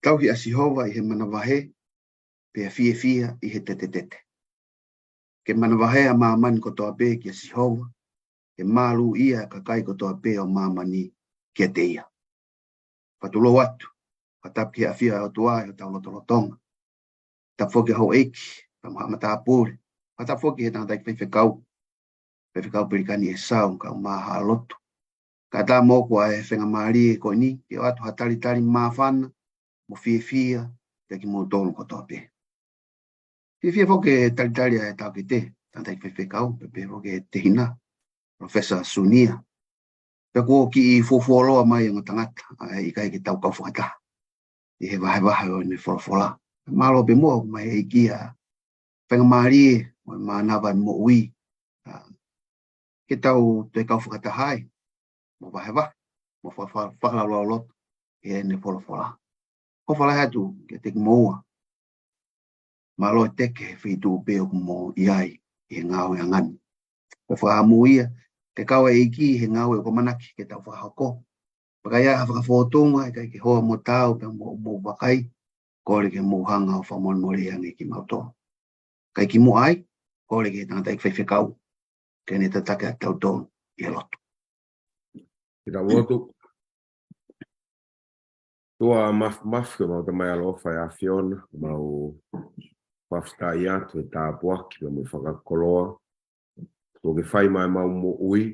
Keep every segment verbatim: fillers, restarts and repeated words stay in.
Tauhi ʻa Sihova ʻi he manavahē, pea fiefia ʻi he tetetete. Ke manavahē ʻa māmani kotoa pē kia Sihova, ke māluʻia ʻa e kakai kotoa pē ʻo māmani kiate ia. Fakatulou atu, fakatapu ki he ʻafio ʻa e ʻOtua ʻi hotau lotolotonga. Tapu foki ki he houʻeiki, pea mo haʻa matāpule. Fakatapu foki ki he tangataʻeiki faifekau, Faifekau Pelikani ʻEsau, kae ʻumaʻā haʻa lotu. Kae ʻatā moʻoku ʻa e faingamālie ko eni, ke ʻoatu ha talitali māfana, mo fiefia, kiate kimoutolu kotoa pē. Fiefia foki ke talitali ʻa e taʻokete, tangataʻeiki faifekau, pea pehē foki ki he tehina, Professor Sunia. Pea kuo kiʻi fuofuoloa mai e ongo tangata, ʻa e ʻikai ke tau kau fakataha ʻi he vahevahe ʻo ʻene folofola. Mālō pē muʻa ʻoku mai ʻEiki ʻa e faingamālie, mo e mānava e moʻui. ʻA, ke tau toe kau fakataha ai, mo vahevahe, mo fa-, fa-, fakalaulauloto ʻi heʻene folofola. ʻOfa lahi atu kiate kimoua. Mālō e teke he feituʻu pē ʻoku mou ʻi ai ʻi he ngāue ʻa e ʻEiki. Ko e fakaʻamu ia, ke kau e ʻEiki he ngāue ʻoku ʻamanaki ke tau fakahoko. Pea ka ʻi ai ha fakafōtunga, ʻikai ke hoa mo taau pea mo, mo vakai, kole ke mou hanga ʻo fakamolemole ange kimautolu. Kae kimuʻa ai, kole ki he tangataʻeiki faifekau, ke ne tataki ʻa kitautolu ʻi he lotu. Ke tau lotu. ʻOtua māfimafi, ʻemau Tamai ʻaloʻofa ʻi he ʻAfiona, mau fakafetaʻi atu he tāpuaki, pea mo e fakakoloa kuo ke fai maʻa ʻemau moʻui,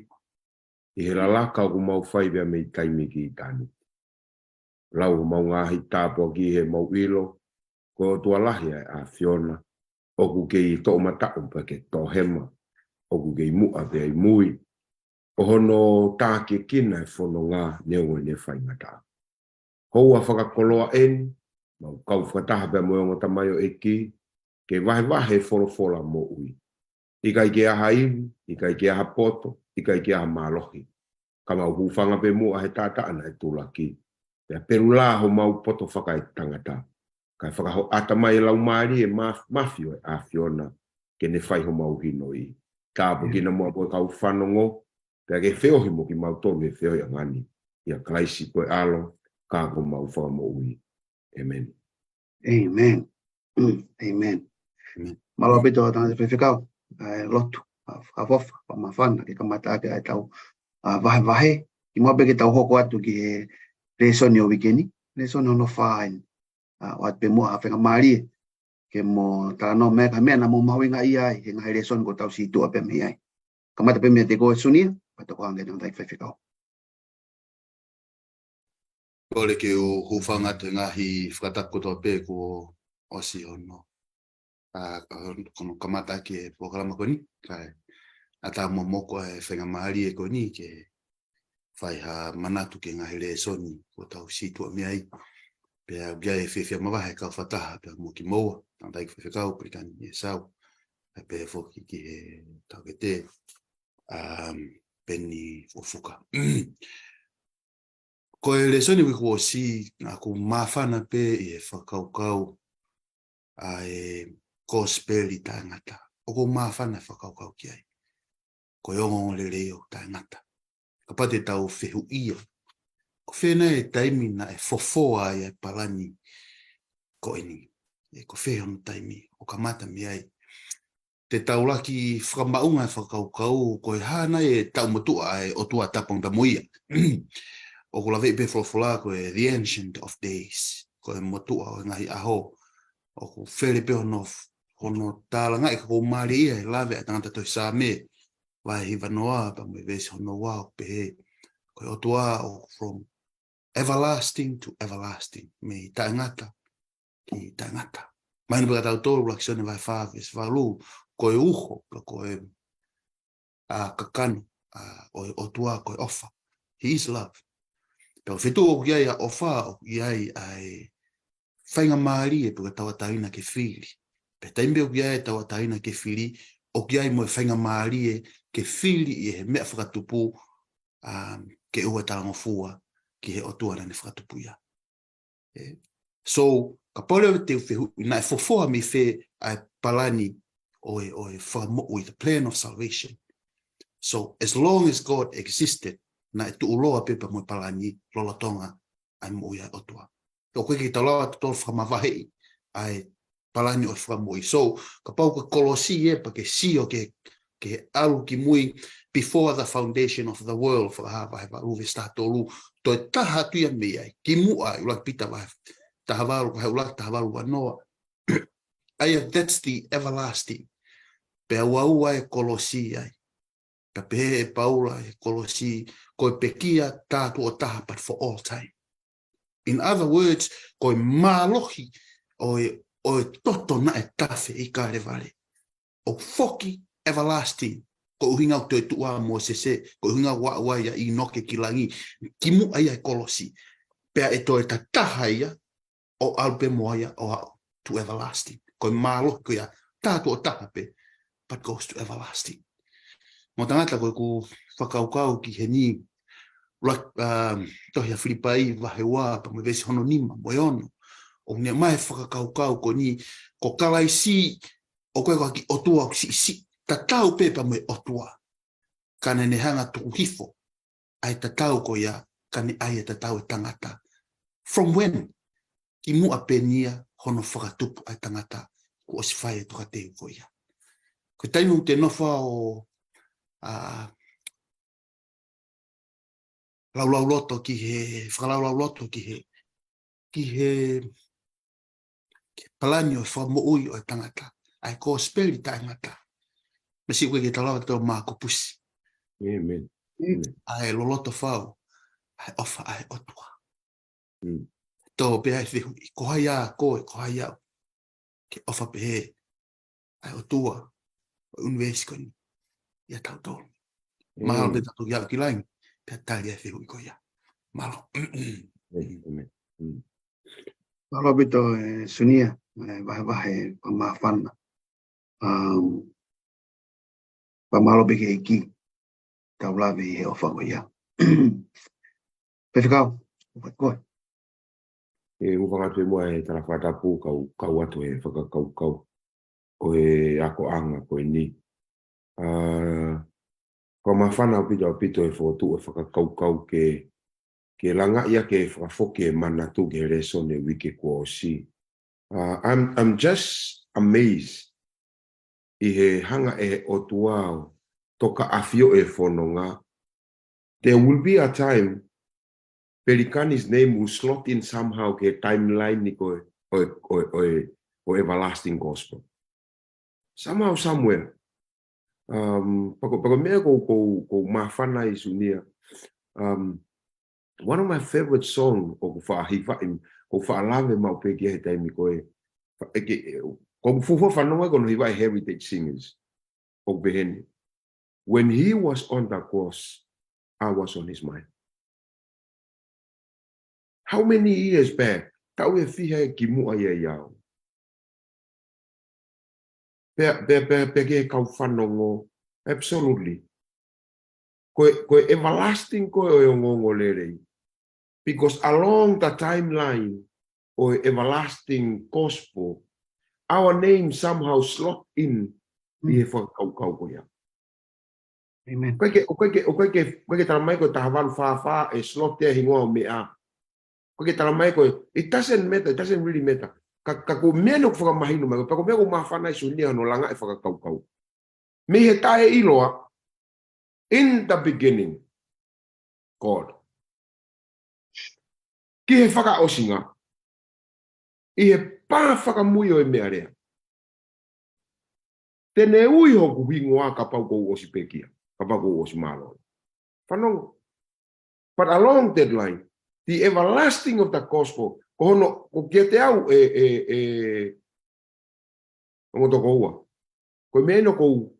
ʻi he lalaka ʻoku mau fai pea mei taimi ki ʻitāniti. Lau homau ngaahi tāpuaki heʻemau ʻilo, ko e ʻOtua lahi ʻa e ʻAfiona, ʻoku kei toʻomataʻu pea ke toʻohema, ʻoku kei muʻa pea ʻi mui, ʻo hono tākiekina e fononga neongo ʻene faingataʻa. Houa fakakoloa eni, mau kau fakataha pea mo e ongo tamaioʻeiki, ke vahevahe e folofola moʻui. ʻIkai ke ʻi ai ha ivi, ʻikai ke ʻi ai ha poto, ʻikai ke ʻi ai ha mālohi. Ka mau hūfanga pē muʻa he taʻataʻa naʻe tulaki. Pea pelu lā homau poto fakaetangata. Kae fakahoʻata mai e Laumālie mā-, māfi ʻo e ʻAfiona, ke ne fai homau hinoi. Tāpuekina muʻa ko e kau fanongo, pea ke feohi mo kimautolu he feohiʻanga ni. ʻIa Kalaisi ko e ʻAlo, ka ko homau Fakamoʻui. ʻĒmeni. ʻĒmeni. ʻĒmeni. ʻĒmeni. Mālō ʻaupito tangataʻeiki faifekau, ʻa e lotu, ʻa, ʻa fofa, ʻa māfana, ke kamata ʻaki ʻa e tau, ʻa, vahevahe, kimuʻa pea ke tau hoko atu ki he lēsoni ʻo e uike ni, lēsoni hono fā eni, ʻa, ʻoatu pē muʻa ha faingamālie, ke mou talanoa mai ki ha meʻa naʻa mou mahuʻingaʻia ai, he ngaahi lēsoni kuo tau situʻa pē mei ai. Kamata pē meiate koe Sunia, pea toki hanga ki he tangataʻeiki faifekau. Kole ke u hūfanga atu he ngaahi fakatapu kotoa pē kuo ʻosi hono, ʻa, hono kamata ki he polokalama ko eni, kae ʻatā moʻoku ʻa e faingamālie ko eni ke fai ha manatu ki he ngaahi lēsoni kuo tau situʻa mei ai. Pea ʻoku ʻi ai e fiefia mavahe kau fakataha pea mo kimoua, tangataʻeiki faifekau, Pelikani ʻEsau. Pea pehē foki ki he taʻokete, um, Peni Fukofuka. Ko e lēsoni uike kuo ʻosi, naʻa ku māfana pē ʻi he fakakaukau ʻa e kosipeli taʻengata. ʻOku ou māfana he fakakaukau ki ai. Ko e ongoongolelei ʻoku taʻengata. Kapau te tau fehuʻia, ko fē nai e taimi naʻe fofoa ai ʻa e palani ko eni? ʻE, ko fē hono taimi ʻo kamata mei ai? Te tau laki fakamaʻunga e fakakaukau, ko e hā nai e taʻu motuʻa ʻa e ʻOtua Tāpuaki mo ia. ʻOku laveʻi pē folofola ko e the Ancient of Days, ko e motuʻa ʻo e ngaahi ʻaho. ʻOku fele pē hono, hono tālangaʻi ka ʻoku mālie ia he lave ʻa e tangata tohi Saame, vahe hivanoa, pea mo e veesi hono ua ʻoku pehē, ko e ʻOtua ʻoku from everlasting to everlasting, mei taʻengata ki taʻengata. Mahino pē kia tautolu, ʻuluaki Sione vahe fā veesi valu, ko e uho, pea ko e, ʻa, kakano, ʻa, ʻo e ʻOtua, ko e ʻofa. He is love. Pea ko e feituʻu ʻoku ʻi ai ʻa e ʻofa, ʻoku ʻi ai ʻa e faingamālie pē ke tauʻatāina ke fili. Pea taimi pē ʻoku ʻi ai e tauʻatāina ke fili, ʻoku ʻi ai mo e faingamālie ke fili ʻi he meʻa fakatupu, um, ke ʻoua ʻe talangofua ki he ʻOtua naʻa ne fakatupu ia. ʻE. So, kapau leva te u fehuʻi, naʻe fofoa mei fē ʻa e palani ʻo e, ʻo e fakamoʻui, the plan of salvation. So, as long as God existed, naʻe tuʻuloa pē pea mo e palani lolotonga ʻa e moʻui ʻa e ʻOtua. ʻOku ʻikai ke tau lava ʻo tau fakamavaheʻi ʻa e palani ʻo e fakamoʻui. So, kapau ko e kolosi ē, pea ke sio ke, ke ʻalu ki mui, before the foundation of the world, Fakahā vahe valu veesi taha tolu, toe taha atu ia mei ai, kimuʻa ʻi ʻUluaki Pita vahe taha valu, ko e ʻUluaki taha valu ua noa. ʻA ia, that's the everlasting. Pea ua ua e kolosi ai. Ka pehē ʻe Paula ʻi he kolosi, ko e pekia tā tuʻo taha, but for all time. In other words, ko e mālohi ʻo e, ʻo e toto naʻe tafe ʻi Kalevale. ʻOku foki everlasting, ko e ʻuhinga ʻoku toe tuʻu ʻa Mōsese, ko e ʻuhinga ʻoku aʻu ai ʻa ʻĪnoke ki langi, kimuʻa ia e kolosi. Pea ʻe toe tataha ia, ʻo ʻalu pē mo ia ʻo aʻu to everlasting. Ko e mālohi ko ia, tā tuʻo taha pē, but goes to everlasting. Mo tangata ko ʻeku fakakaukau ki heni, la, um, tohi ʻa Filipai vahe ua, pea mo e veesi hono nima, mo e ono. ʻOku ne ʻomai e fakakaukau ko eni, ko Kalaisi, ʻoku ʻikai ko ha kiʻi ʻotua ʻoku siʻisiʻi, tatau pē pea mo e ʻOtua. Ka naʻa ne hanga ʻo tuku hifo ʻa e tatau ko ia, ka ne ʻai e tatau e tangata. From when? Kimuʻa pē eni ia hono fakatupu ʻa e tangata, kuo ʻosi fai e tokateu ko ia. Ko e taimi ʻoku te nofo ʻo, ʻa, laulauloto ki he, fakalaulauloto ki he, ki he, ki he palani ʻo e fakamoʻui ʻo e tangata. ʻA e kosipeli taʻengata. Masiʻi ʻoku ʻikai ke tau lava ʻo tau mākupusi. ʻĒmeni. ʻĒmeni. ʻA e loloto fau, ʻa e ʻofa ʻa e ʻOtua. Mm. Tō pē ʻa e fehuʻi, ko hai ʻa koe, ko hai au. Ke ʻofa pehē ʻa e ʻOtua ʻo e ʻunivēsi ko eni ʻiate kitautolu. Mm. Mahalo pē te tau toki aʻu ki langi, pea tali ʻa e fehuʻi ko ia. Mālō. ʻĒmeni. Mm. Mālō ʻaupito, ē, Sunia, ē, vahevahe fakamāfana. Um, pea mālō pē ki he ʻEiki, tau lave ʻi he ʻofa ko ia. Faifekau, ʻofa koe. ʻE, u fangatu e mua e tala fakatapu kau, kau atu he fakakaukau ʻo e akoʻanga ko eni. ʻA, fakamāfana ʻaupito, ʻaupito e fokotuʻu e fakakaukau ke, ke langa ia ke fakafoki e manatu ki he lēsoni e uike kuo ʻosi. Uh, I'm, I'm just amazed ʻi he hanga ʻe he ʻOtua ʻo tokaʻafioʻi e fononga. There will be a time Pelikani's name will slot in somehow ki he timeline ni ko e, ʻo e, ʻo e, ʻo e, ʻo e everlasting gospel. Somehow, somewhere. Um, pea ko, pea ko e meʻa ʻoku ou, ʻoku ou, ʻoku ou māfana ai Sunia. Um, one of my favorite song ʻoku faʻa hivaʻi, ʻoku faʻa lave maʻu pē ki ai he taimi ko ē. Fa-, ʻe ke, ʻe, ʻoku fuofua fanongo ai ko hono hivaʻi Heritage Singers. ʻOku pehē ni. When he was on the cross, I was on his mind. How many years back? Taʻu ʻe fiha ʻe kimuʻa ia ʻiate au. Pea, pea, pea, pea ki he kau fanongo. Absolutely. Ko e, ko e everlasting ko ē ʻo e ongoongolelei. Because along the timeline ʻo e everlasting gospel, our name somehow slot in ʻi he fakakaukau ko ia. ʻĒmeni. ʻOku ʻikai ke, ʻoku ʻikai ke, ʻoku ʻikai ke, ʻoku ʻikai ke tala mai ko e taha valu fā fā ʻe slot e hingoa ʻo meʻa. ʻOku ʻikai ke tala mai ko e, it doesn't matter, it doesn't really matter. Ka, ka ko e meʻa ʻoku fakamahino mai, pea ko e meʻa ʻoku māfana ai Sunia hono langa e fakakaukau. Mei he taʻeʻiloa, in the beginning, God. Ki he fakaʻosinga, ʻi he pā fakamui ʻo e meʻalea. Te ne ui hoku hingoa kapau kuo u ʻosi pekia, kapau kuo u ʻosi mālōlō. Fanongo. But along that line, the everlasting of the gospel, ko hono, ko kiate au ʻe, ʻe, ʻe, ongo tokoua. Ko e meʻa ʻoku ou,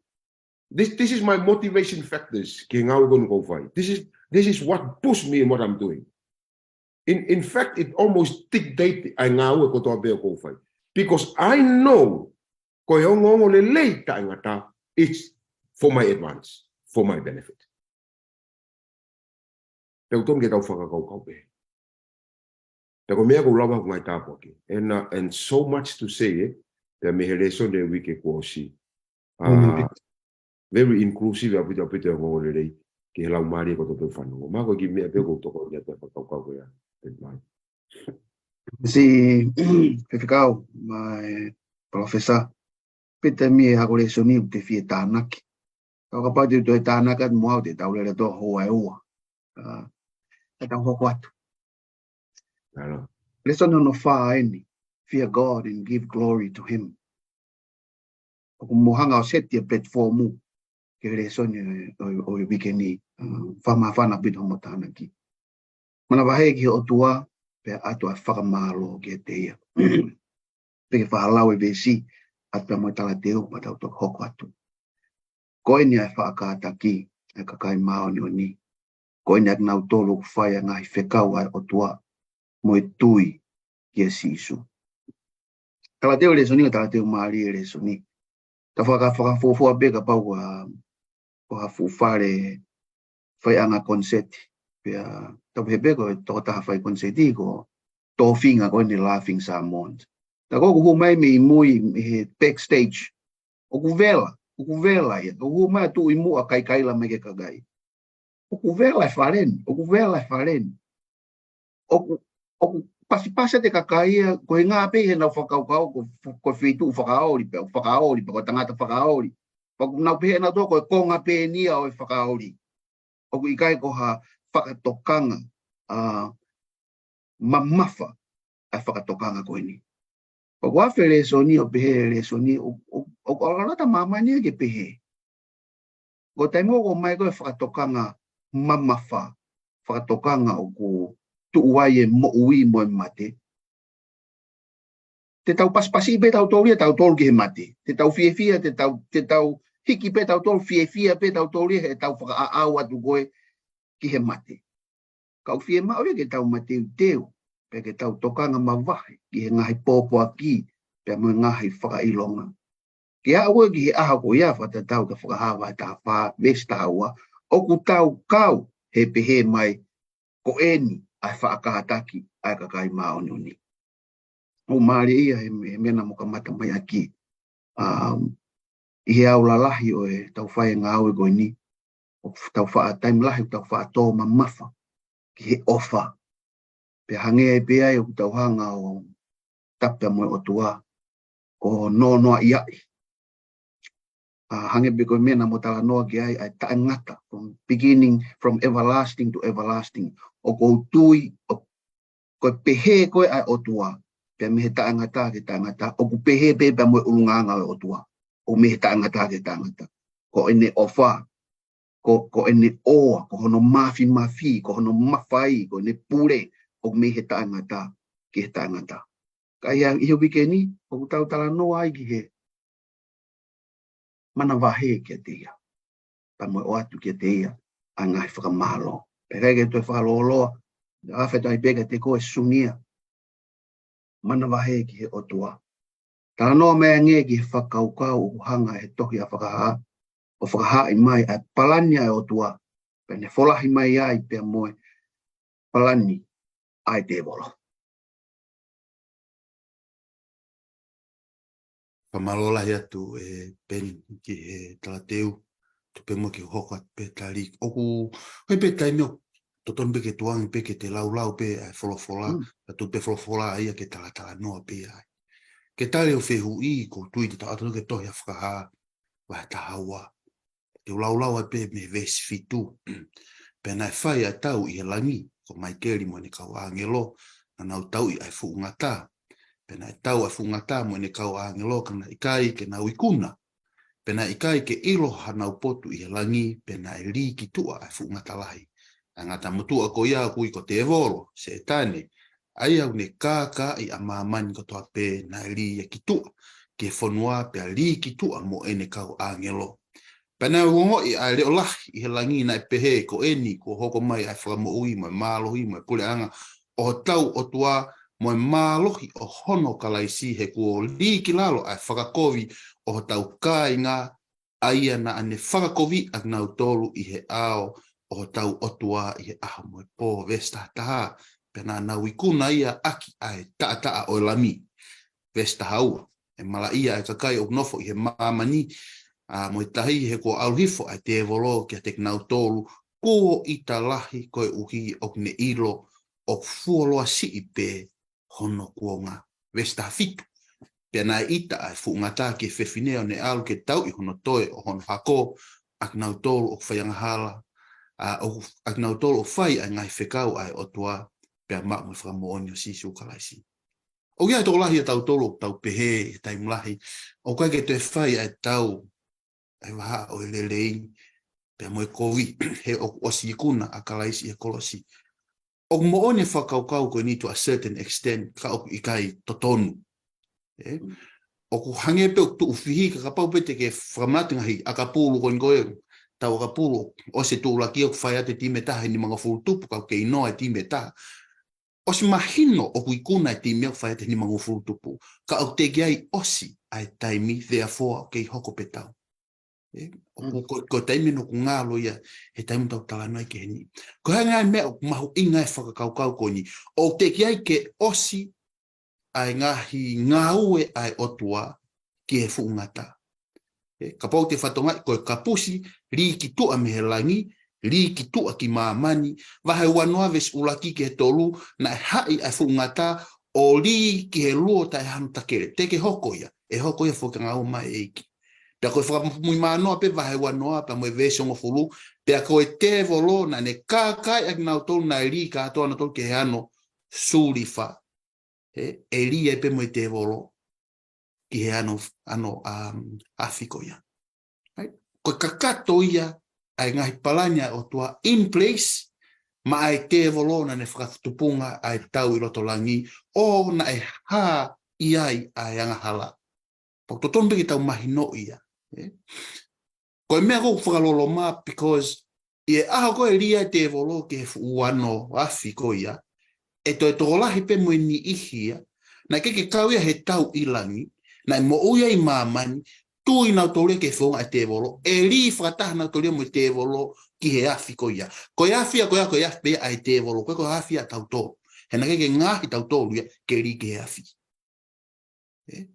this, this is my motivation factors ki he ngāue ko eni ʻoku ou fai. This is, this is what push me in what I'm doing. In, in fact, it almost dictate ʻa e ngāue kotoa pē ʻoku ou fai. Because I know, ko e ongoongolelei taʻengata, it's for my advance, for my benefit. Pea ʻoku totonu ke tau fakakaukau pē. Pea ko e meʻa ʻoku ou lava ʻoku ngai tāpuaki. And, uh, and so much to say, eh? Pea mei he lēsoni e uike kuo ʻosi. Uh, very inclusive, ʻaupito, ʻaupito e ongoongolelei. Ki he laumālie kotoa pē fanongo. Mahalo ko e kiʻi meʻa pē ʻoku ou tokoni atu he fakakaukau ko ia. Pea mai. Siʻi faifekau, mo e palōfesa, pita mi e ako lēsoni ʻoku te fie tānaki. Ka kapau te u toe tānaki atu mo au, te tau lele tō hoa e ua. Ka tau hoko atu. Lēsoni hono fā eni, Fear God and give glory to him. ʻOku mo hanga ʻo seti e platform ke lēsoni ʻo, ʻo, ʻo e uike ni, fakamāfana pita homo tānaki. Manavahē ki he ʻOtua, pea ʻoatu ʻa e fakamālō kiate ia. Pea ke fakalau e veesi, ʻoatu pea mo e talateu, pea tau toki hoko atu. Ko eni ʻa e faʻa kātaki ʻa e kakai māʻoniʻoni. Ko eni ʻa kinautolu ʻoku fai ʻa e ngaahi fekau ʻa e ʻOtua, mo e tui kia Sīsū. Talateu lēsoni, ʻo talateu mālie lēsoni. Ka faka-, fakafuofua pē kapau ʻa, ko ha fuʻu fale faiʻanga koniseti. Pea tau pehē pē ko e tokotaha fai koniseti ko Tofinga ko eni Laughing Samoans. Ka ko ʻoku hū mai mei mui he backstage. ʻOku vela, ʻoku vela ia. ʻOku hū mai ʻo tuʻu ʻi muʻa kaikaila mai ki he kakai. ʻOku vela e fale ni, ʻoku vela e fale ni. ʻOku, ʻoku pasipasi ʻa e kakai ia, ko e ngā pē he nau fakakaukau, ko, ko e feituʻu fakaoli pē, ʻo fakaoli pē, ko e tangata fakaoli. Pea ʻoku nau pehē ʻe nautolu ko e konga pē eni ia ʻo e fakaoli. ʻOku ʻikai ko ha fakatokanga, ʻa, mamafa ʻa e fakatokanga ko eni. ʻOku afe lēsoni ʻo pehē lēsoni, ʻo, ʻo, ʻo, ʻo lata māmani ke pehē. Ko e taimi ʻoku ʻomai ko e fakatokanga mamafa, fakatokanga ʻoku tuʻu ai e moʻui mo e mate. Te tau pasipasi pē tautolu ia tautolu ki he mate. Te tau fiefia, te tau, te tau hiki pē tautolu, fiefia pē tautolu ia he tau fakaʻaʻau atu ko ē ki he mate. Ka ʻoku fiemaʻu ia ke tau mateuteu, pea ke tau tokanga mavahe ki he ngaahi pōpoaki, pea mo e ngaahi fakaʻilonga. Ke aʻu ko ē ki he ʻaho ko ia fakatatau ki he Fakahā vahe taha fā, veesi taha ua, ʻoku tau kau he pehē mai, ko eni ʻa e faʻa kātaki ʻa e kakai māʻoniʻoni. ʻOku mālie ia he, he meʻa naʻa mo kamata mai ʻaki. Um, ʻi he ʻaho lalahi ʻo e tau fai e ngāue ko eni, ʻoku tau faʻa taimi lahi, ʻoku tau faʻa tō mamafa ki he ʻofa. Pea hangē pē ai ʻoku tau hanga ʻo tapu pea mo e ʻOtua, ʻo nonoʻo ia. ʻA, hangē pē ko e meʻa naʻa mo talanoa ki ai, ʻa e taʻengata, from beginning, from everlasting to everlasting. ʻOku ou tui, ʻo, ko e pehē ko ē ʻa e ʻOtua, pea mei he taʻengata ki he taʻengata, ʻoku pehē pē pea mo e ʻulungaanga ʻo e ʻOtua. ʻOku mei he taʻengata ki he taʻengata. Ko ʻene ʻofa, ko, ko ʻene ʻofa, ko hono mafimafi, ko hono mafai, ko ʻene pule, ʻoku mei he taʻengata ki he taʻengata. Ka ʻi he, ʻi he uike ni, ʻoku tau talanoa ai ki he manavahē kiate ia. Pea mo e ʻoatu kiate ia ʻa e ngaahi fakamālō. Pea ʻikai ke toe fakalōloa, ʻa e fetaʻi pē kiate koe Sunia. Manavahē ki he ʻOtua. Talanoa mai ange ki he fakakaukau ʻoku hanga he tohi ʻa Fakahā, ʻo fakahaaʻi mai ʻa e palani ʻa e ʻOtua, pea ne folahi mai ai pea mo e palani ʻa e tēvolo. Fakamālō lahi atu ʻe Peni ki he talateu, tuku pē muʻa ke u hoko atu pē tali. ʻOku, ʻoku ʻi ai pē taimi ʻoku totonu pē ke tuʻu ange pē ke te laulau pē ʻa e folofola, Mm. ka tuku pē folofola ia ke talatalanoa pē ai. Ke tali ʻo fehuʻi, ʻoku ou tui te tau ʻatu ki he tohi ʻa Fakahā, vahe taha ua. Te u laulau ai pē mei he veesi fitu. Pea naʻe fai ʻa e tau ʻi he langi, ko Maikeli mo ʻene kau ʻāngelo, naʻa nau tauʻi ʻa e fuʻu ngata. Pea naʻe tau ʻa e fuʻu ngata mo ʻene kau ʻāngelo, ka naʻe ʻikai ke nau ikuna. Pea naʻe ʻikai ke ʻilo hanau potu ʻi he langi, pea naʻe lī ki tuʻa ʻa e fuʻu ngata lahi. ʻA e ngata motuʻa ko ia ʻoku ui ko tēvolo, Sētane, ʻa ia ʻoku ne kākaaʻi ʻa māmani kotoa pē, naʻe lī ia ki tuʻa ki he fonua, pea lī ki tuʻa mo ʻene kau ʻāngelo. Pea naʻe ongoʻi ʻa e leʻo lahi ʻi he langi naʻe pehē, ko eni kuo hoko mai ʻa e fakamoʻui mo e mālohi mo e puleʻanga ʻo hotau ʻOtua, mo e mālohi ʻo hono Kalaisi, he kuo lī ki lalo ʻa e fakakovi ʻo hotau kāinga, ʻa ia naʻa ne fakakoviʻi ʻa kinautolu ʻi he ʻao ʻo hotau ʻOtua ʻi he ʻaho mo e pō. Veesi taha taha, pea naʻa nau ikuna ia ʻaki ʻa e taʻataʻa ʻo e Lami. Veesi taha ua, ʻe malaʻia ʻa e kakai ʻoku nofo ʻi he māmani, ʻa, mo e tahi, he kuo ʻalu hifo ʻa e tēvolo kiate kinautolu, kuo ʻita lahi koeʻuhi ʻoku ne ʻilo ʻoku fuoloa siʻi pē hono kuonga. Veesi taha fitu. Pea naʻe ʻita ʻa e fuʻu ngata ki he fefine ʻo ne ʻalu ke tauʻi hono toe ʻo hono hako, ʻa kinautolu ʻoku fai angahala, ʻa, ʻo, ʻa kinautolu ʻoku fai ʻa e ngaahi fekau ʻa e ʻOtua, pea maʻu mo e fakamoʻoni ʻo Sīsū Kalaisi. ʻOku ʻi ai e tokolahi ʻiate kitautolu ʻoku tau pehē he taimi lahi, ʻoku ʻikai ke toe fai ʻa e tau, ʻa e vahaʻa ʻo e lelei, pea mo e kovi, he ʻoku ʻosi ikuna ʻa Kalaisi ʻi he kolosi. ʻOku moʻoni e fakakaukau ko eni to a certain extent, ka ʻoku ʻikai totonu. ʻE? Mm. ʻOku hangē pē ʻoku tuʻu fihi, ka kapau pē te ke fakamanatu ngaahi ʻakapulu ko eni ko e, tau ʻakapulu, ʻosi e tuʻulaki ʻoku fai atu e timi ʻe taha he nimangofulu tupu, ka ʻoku kei noa e timi ʻe taha. ʻOsi mahino ʻoku ikuna e timi ʻoku fai atu he nimangofulu tupu. Ka ʻoku teʻeki ai ʻosi ʻa e taimi, therefore, ʻoku kei hoko pē tau. ʻE, ʻoku Mm. ko, ko e taimi ʻoku ngalo ia, he taimi tau talanoa ki heni. Ko e hā e ngaahi meʻa ʻoku mahuʻinga e fakakaukau ko eni. ʻOku teʻeki ai ke ʻosi ʻa e ngaahi ngāue ʻa e ʻOtua ki he fuʻu ngata. ʻE, kapau te fatonga ko e kapusi, lī ki tuʻa mei he langi, lī ki tuʻa ki māmani, vahe uanoa veesi ʻuluaki ki he tolu, naʻe haʻi ʻa e fuʻu ngata, ʻo lī ki he luo taʻe hano takele. Te ke hoko ia, ʻe hoko ia foki ʻa e ngāue mai ʻEiki. Pea ko e Fakamuimui manoa pē vahe uanoa, pea mo e veesi hongofulu, pea ko e tēvolo, naʻa ne kākaaʻi ʻa kinautolu naʻe lī kātoa nautolu ki he ano sulifa. ʻE, ʻe lī ai pē mo e tēvolo ki he ano, ano, um, afi ko ia. Right? Ko e kakato ia ʻa e ngaahi palani ʻa e ʻOtua in place, maʻa e tēvolo naʻa ne fakatupunga ʻa e tau ʻi loto langi, ʻo naʻe hā ʻi ai ʻa e angahala. Pea ʻoku totonu pē ke tau mahino ia. ʻE? Ko e meʻa ʻoku fakaloloma, because ʻi he ʻaho ko ē ʻe lī ai e tēvolo ki he fuʻu ano afi ko ia, ʻe toe tokolahi pē mo e niʻihi ia, naʻe ʻikai ke kau ia he tau ʻi langi, naʻe moʻui ai ʻi māmani, tui nautolu ia ki he founga ʻa e tēvolo, ʻe lī fakataha nautolu ia mo e tēvolo ki he afi ko ia. Ko e afi ia ko ia, ko e afi pē ia ʻa e tēvolo, ʻoku ʻikai ko e afi ia ʻatautolu. He naʻe ʻikai ke ngaohi tautolu ia ke lī ki he afi. ʻE?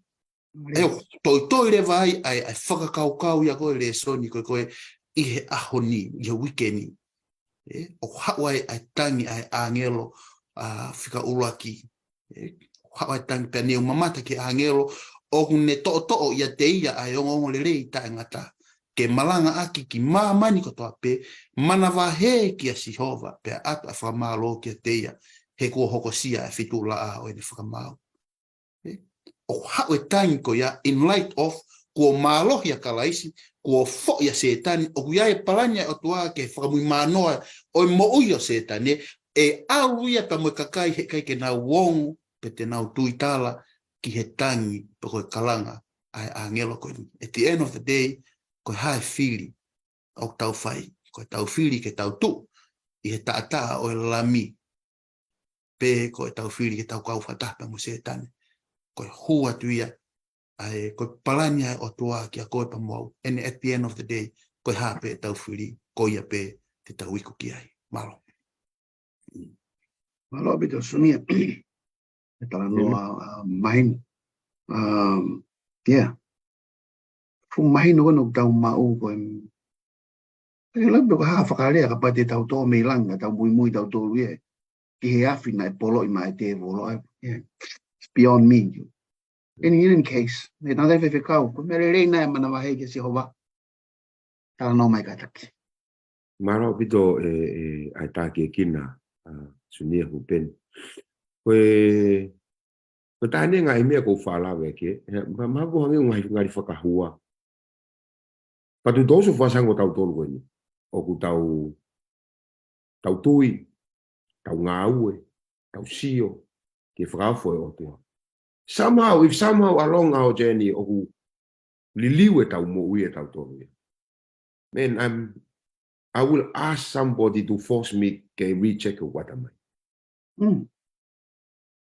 ʻE, ʻoku toitoi leva ai ʻa e, ʻa e fakakaukau ia ko e lēsoni ko ē, ko ē ʻi he ʻaho ni, ʻi he uike ni. ʻE, ʻoku haʻu ai ʻa e tangi ʻa e ʻāngelo, ʻa, fika ʻuluaki. ʻE, ʻoku haʻu ai e tangi pea ne u mamata ki he ʻāngelo, ʻoku ne toʻotoʻo ʻiate ia ʻa e ongoongolelei taʻengata. Ke malangaʻaki ki māmani kotoa pē, manavahē kia Sihova, pea ʻatu ʻa e fakamālō kiate ia, he kuo hokosia ʻa e fitulaʻā ʻo ʻene fakamaau. ʻE, ʻoku haʻu e tangi ko ia in light of kuo mālohi ʻa Kalaisi, kuo foʻi ʻa Sētane, ʻoku ʻi ai e palani ʻa e ʻOtua ki he fakamuimui manoa ʻo e moʻui ʻo Sētane, ʻe ʻalu ia pea mo e kakai heʻikai ke nau ongo, pe te nau tuitala ki he tangi, pe ko e kalanga ʻa e ʻāngelo ko eni. At the end of the day, ko e hā e fili ʻoku tau fai, ko e tau fili ke tau tuʻu ʻi he taʻataʻa ʻo e Lami, pe ko e tau fili ke tau kau fakataha pē mo Sētane. Ko e hū atu ia, ʻa e, ko e palani ʻa e ʻOtua kia koe pea mo au. And at the end of the day, ko e hā pē ʻetau fili, ko ia pē te tau iku ki ai. Mālō. Mālō ʻaupito, Sunia. E talanoa, Amen. uh, mahino. Um, yeah. Fuʻu mahino ko ē ʻoku tau maʻu ko e, ʻe lau pē ko e hā fakalea kapau te tau toʻo mei langi, tau muimui tautolu ia ki he afi naʻe poloʻi maʻa e tēvolo, ʻa, yeah. It's beyond me. In, in any case, ʻe tangata faifekau, ko e meʻa lelei naʻe manavahē kia Sihova. Talanoa mai kātaki. Mālō ʻaupito e, e, ʻa e tākiekina, ʻa, Sunia Hupeni. Ko e, ko e taha eni e ngaahi meʻa ʻoku ou faʻa lave ki ai, he, ma, ma ko hangē ngaahi, ngaahi fakahua. But to those of us ʻoku tautolu ko eni, ʻoku tau, tau tui, tau ngāue, tau sio ki he fakaofo ʻa e ʻOtua. Somehow, if somehow along our journey ʻoku liliu ʻetau moʻui ʻe tautolu ia, man, I'm, I will ask somebody to force me ke recheck what am I. Mm.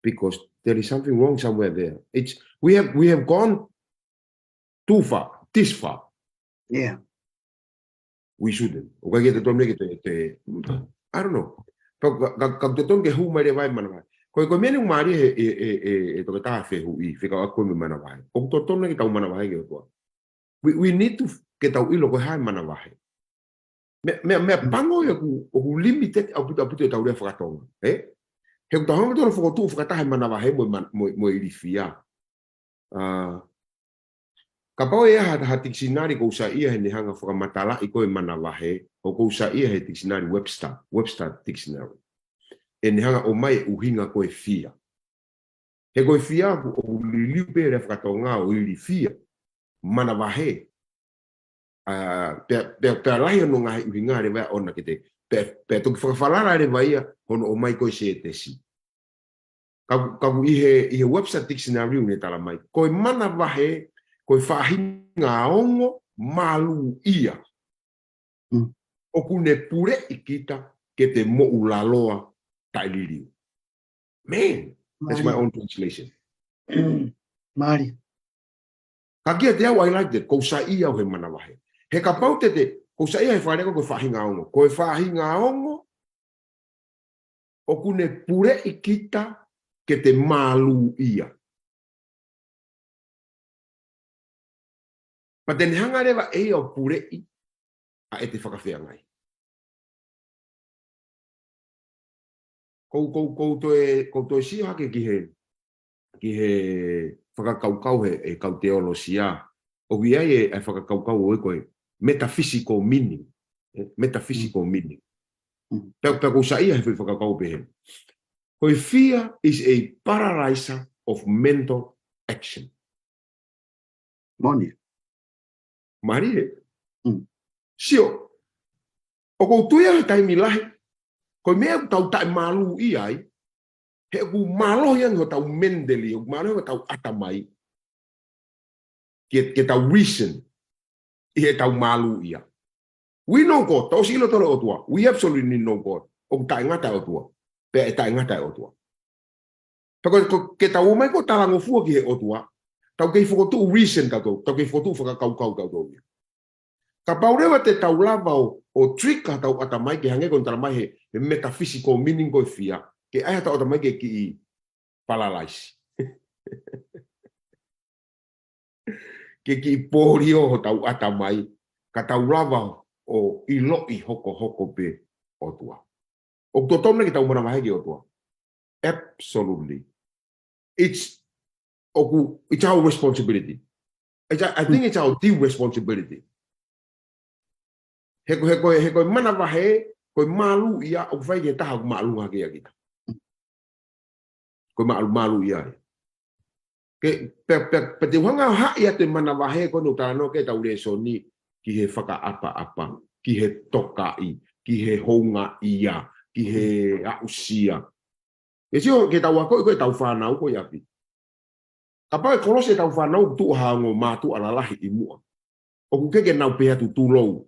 Because there is something wrong somewhere there. It's, we have, we have gone too far, this far. Yeah. We shouldn't. ʻOku ʻikai ke totonu ke te, te, I don't know. Ka, ka, ka, ka totonu ke hū mai leva e manavahē. Ko e, ko e meʻa ni ʻoku mālie he, e, e, e, e toketā fehuʻi, fekauʻaki mo e manavahē. ʻOku totonu ke tau manavahē ki he ʻOtua. We, we need to, ke tau ʻilo ko e hā e manavahē. Meʻa, meʻa, meʻa pango ia ʻoku, ʻoku limited ʻaupito, ʻaupito ʻetau lea faka-Tonga, ē? He ʻoku tau hanga ʻo fokotuʻu fakataha e manavahē mo e man-, mo e, mo e ilifia. ʻA, kapau ʻe ʻi ai ha, ha tikisinali ʻoku ou saiʻia heʻene hanga ʻo fakamatalaʻi ko e manavahē, ʻoku ou saiʻia he tikisinali Webster, Webster Dictionary. ʻEne hanga ʻo ʻomai e ʻuhinga ko e fia. He ko e fia ʻoku, ʻoku liliu pē lea faka-Tonga ʻo ilifia, manavahē. ʻA, pea, pea, pea lahi hono ngaahi ʻuhinga leva ʻoʻona ke te, pea, pea toki fakafalala leva ia hono ʻomai ko e sētesi. Ka, ka ʻi he, ʻi he Webster Dictionary ʻoku ne tala mai, ko e manavahē, ko e faʻahinga ongo maluʻia. Mm. ʻOku ne puleʻi kita ke te moʻulaloa taʻeliliu. Man, that's my Mālie. Own translation. Mālie. Ka kiate au, I like that. ʻOku ou saiʻia au he manavahē. He kapau te te, ʻoku ou saiʻia he fakalea ko e faʻahinga ongo. Ko e faʻahinga ongo, ʻoku ne puleʻi kita ke te maluʻia. Pea te ne hanga leva ʻe ia ʻo puleʻi ʻa ʻete fakafeangai. ʻOku ou, ʻoku ou, ʻoku ou toe, ʻoku ou toe sio hake ki he, ki he fakakaukau he, he kau teolosia. ʻOku ʻi ai e, e fakakaukau ʻoku ui ko e metaphysical meaning. ʻE, metaphysical meaning. Mm. Pea, pea ʻoku ou saiʻia he foʻi fakakaukau pehē. Ko e fear is a paralyzer of mental action. Moʻoni. Mālie. Mm. Sio, ʻoku ou tui au he taimi lahi, ko e meʻa ʻoku tau taʻemaluʻia ai, he ʻoku mālohi ange hotau mentally, ʻoku mālohi hotau ʻatamai, ke, ke tau reason, ʻi heʻetau maluʻia. We know God, tau ʻosi ʻilo tolo ʻOtua. We absolutely know God. ʻOku taʻengata e ʻOtua. Pea ʻe taʻengata e ʻOtua. Pea ko, ko, ke tau ō mai ʻo talangofua ki he ʻOtua, tau kei fokotuʻu reason tautolu, tau kei fokotuʻu fakakaukau tautolu ia. Kapau leva te tau lava ʻo, ʻo trick hotau ʻatamai ke hangē ko ʻene tala mai he, he metaphysical meaning ko e fear, ke ʻai hotau ʻatamai ke kiʻi paralyze. Ke kiʻi polio hotau ʻatamai, ka tau lava ʻo ʻiloʻi hokohoko pē ʻOtua. ʻOku totonu ke tau manavahē ki he ʻOtua. Absolutely. It's, ʻoku, it's our responsibility. It's, I think it's our due responsibility. He ko, he ko, he ko e manavahē, ko e maluʻia ʻoku fai ki he taha ʻoku māʻolunga hake ia kita. Ko e malu, maluʻia ia. Ke, pe, pe, pe te u hanga ʻo haʻi atu e manavahē ko eni ʻoku talanoa ki ai ʻetau lēsoni, ki he fakaʻapaʻapa, ki he tokaʻi, ki he houngaʻia, ki he aʻusia. ʻE sio ke tau ako ko ʻetau fānau ko ē ʻi ʻapi. Kapau ʻe kolosi ʻetau fānau tuʻu ha ongo mātuʻa lalahi ʻi muʻa. ʻOku ʻikai ke nau pehē atu tulou.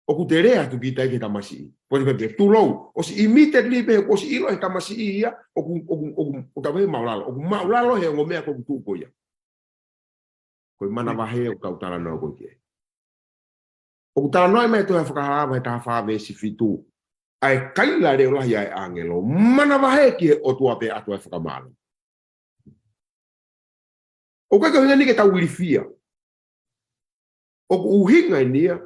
ʻOku te lea atu kita ki he tamasiʻi. Ko e pehē tulou. ʻOsi immediately pē, ʻosi ʻilo ʻe he tamasiʻi ia, ʻoku, ʻoku, ʻoku, ʻoku tau pehē māʻulalo. ʻOku māʻulalo he ongo meʻa ko ē ʻoku tuʻu ko ia. Ko e manavahē ʻoku tau talanoa ko ē ki ai. ʻOku talanoa mai ʻi he tohi Fakahā vahe taha fā veesi fitu. ʻA e kaila leʻolahi ʻa e ʻāngelo. Manavahē ki he ʻOtua pea ʻoatu ʻa e fakamālō. ʻOku ʻikai ko e ʻuhinga eni ke tau ilifia. ʻOku ʻuhinga eni ia,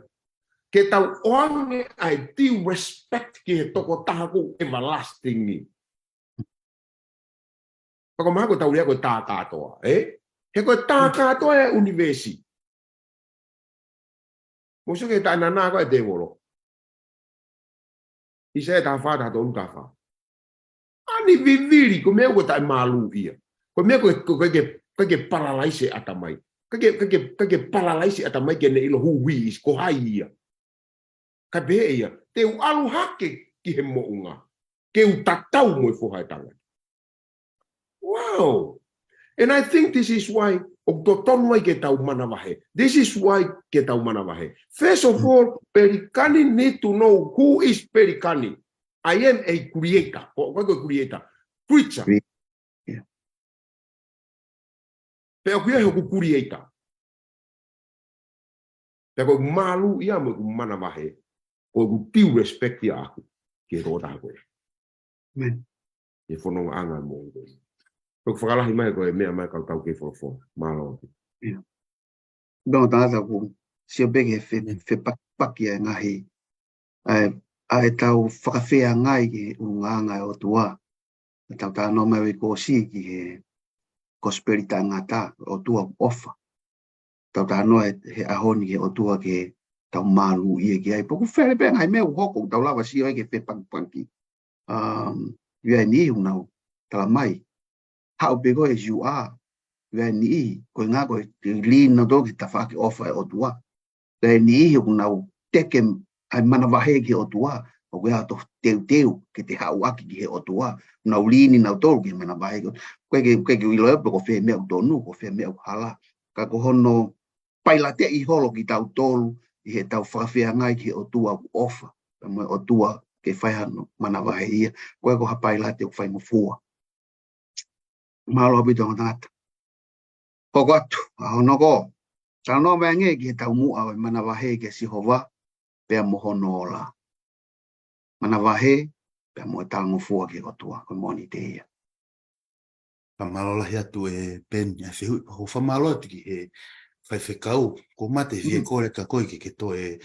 ke tau ʻoange ʻa e due respect ki he tokotaha ko ē everlasting ni. Pea ko e mahalo ko ʻetau lea ko e tā kātoa, ē? He ko e tā kātoa e ʻunivēsi. Mou sio ki he taʻenana ko ē ʻa e tēvolo. ʻAisea taha fā, taha tolu, taha fā. ʻAni vivili, ko e meʻa ʻoku taʻemaluʻia. Ko e meʻa ko e, ko e, ko e, ko e ke paralyze e ʻatamai. Ko e ke, ko e ke, ko e ke paralyze e ʻatamai ke ne ʻilo who he is, ko hai ia. Kae pehē ʻe ia, te u ʻalu hake ki he moʻunga. Ke u tatau mo e Foha ʻo e Tangata. Wow. And I think this is why ʻoku totonu ai ke tau manavahē. This is why ke tau manavahē. First of all, Pelikani need to know who is Pelikani. I am a creator. Ko, ko e creator. Creature. Cre-, yeah. Pea ʻoku ʻi ai hoku creator. Pea ko ʻeku maluʻia mo ʻeku manavahē, ko ʻeku due respect ia ʻaʻaku ki he tokotaha ko ē. Amen. ʻI he fonongaʻanga mo ko ē. Ko e fakalahi mai ko e meʻa mai kau tau kei folofola. Mālō. Yeah. Nō tangata ʻoku sio pē ki he fe-, fepakipaki ʻa e ngaahi, ʻa e, ʻa ʻetau fakafeangai ki he ʻulungaanga ʻo e ʻOtua. Tau talanoa mai ʻi he kōsi ki he kosipeli taʻengata, ʻOtua ʻoku ʻofa. Tau talanoa he, he ʻaho ni ki he ʻOtua ke tau malu ia ki ai. Pea ʻoku fele pē ngaahi meʻa ʻoku hoko ʻoku tau lava sio ai ke fepakipaki. Um, ʻi ai e niʻihi ʻoku nau tala mai, haʻu pē koe as you are. ʻI ai e niʻihi, ko e ngā ko e lī nautolu ki he tafaʻaki ʻofa ʻa e ʻOtua. ʻI ai e niʻihi ʻoku nau teke ʻa e manavahē ki he ʻOtua, ʻoku ʻi ai hoto teuteu ke te haʻu ʻaki ki he ʻOtua. Nau lī ni nautolu ki he manavahē ki he ʻOtua. Ko e ke, ko e ke ʻilo ia pe ko fē meʻa ʻoku tonu, ko fē meʻa ʻoku hala. Ka ko hono pailateʻi holo kitautolu ʻi heʻetau fakafeangai ki he ʻOtua ʻoku ʻofa. Pea mo e ʻOtua ke fai hano manavahē ia. Ko e ko ha pailate ʻoku faingofua. Mālō ʻaupito ongo tangata. Hoko atu, ʻa hono ko. Talanoa mai angē ki he taumuʻa ʻo e manavahē kia Sihova, pea mo hono ola. Manavahē, pea mo e talangofua ki he ʻOtua, ko e moʻoni te ia. Fakamālō lahi atu e Peni, ʻa e fehuʻi pea ko e fakamālō atu ki he faifekau, ko mate fie kole ka koe ke ke toe,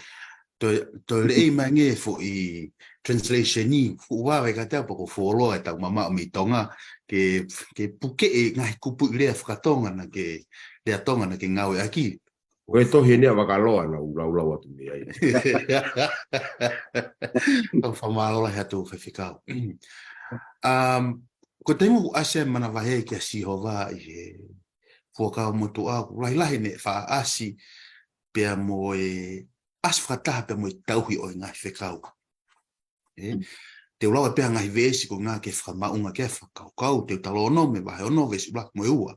toe, toe leʻi mai angē foʻi translation ʻi, fuʻu vave ka te apa ko fuoloa e tau mamaʻo mei Tonga, ke, ke puke e ngaahi kupuʻi lea fakatonga na ke, lea Tonga na ke ngāueʻaki. Ko e tohi eni ʻa Vakaloa na u laulau atu mei ai. Tau fakamālō lahi atu faifekau. Um, ko e taimi ʻoku ʻasi ai manavahē kia Sihova ʻi he Fuakava Motuʻa ʻoku lahilahi ne faʻa ʻasi pea mo e ʻasi fakataha pea mo e tauhi ʻo e ngaahi fekau. ʻE, te u lau ʻa e pea ngaahi veesi ko e ngaahi ke fakamaʻunga ke fakakaukau, Teutalōnome vahe ono veesi ʻuluaki mo e ua.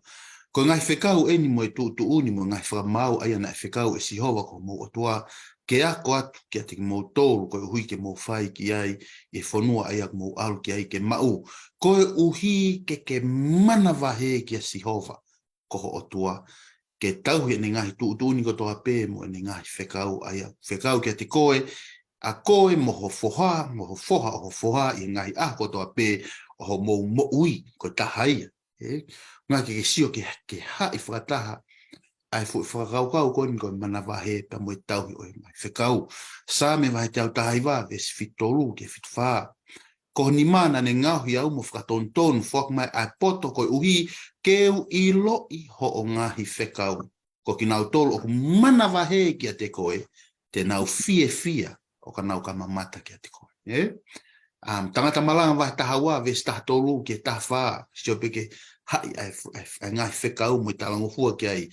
Ko e ngaahi fekau eni mo e tuʻutuʻuni mo e ngaahi fakamaau ʻa ia naʻe fekau ʻe Sihova ko homou ʻOtua, ke ako atu kiate kimoutolu koeʻuhi ke mou fai ki ai ʻi he fonua ʻa ia ʻoku mou ʻalu ki ai ke maʻu. Koeʻuhi ke ke manavahē kia Sihova ko ho ʻOtua, ke tauhi ʻene ngaahi tuʻutuʻuni kotoa pē mo ʻene ngaahi fekau ʻa ia ʻoku fekau kiate koe, ʻa koe mo ho foha, mo ho foha ʻo ho foha ʻi he ngaahi ʻaho kotoa pē ʻo homou moʻui, ko e taha ia. ʻE, ngaahi ke ke sio ke, ke haʻi fakataha ʻa e fuʻu fakakaukau ko eni ko e manavahē pea mo e tauhi ʻo e ngaahi fekau. Saame vahe teau taha hiva, veesi fitu tolu ki he fitu fā. Ko ho nima naʻa ne ngaohi au mo fakatonutonu, foaki mai ʻa e poto koeʻuhi ke u ʻiloʻi hoʻo ngaahi fekau. Ko kinautolu ʻoku manavahē kiate koe, te nau fiefia ʻo ka nau ka mamata kiate koe. ʻE? Um, Tangata Malanga vahe taha ua, veesi taha tolu ki he taha fā, sio pē ke haʻi ʻa e, ʻa e, ʻa e ngaahi fekau mo e talangofua ki ai.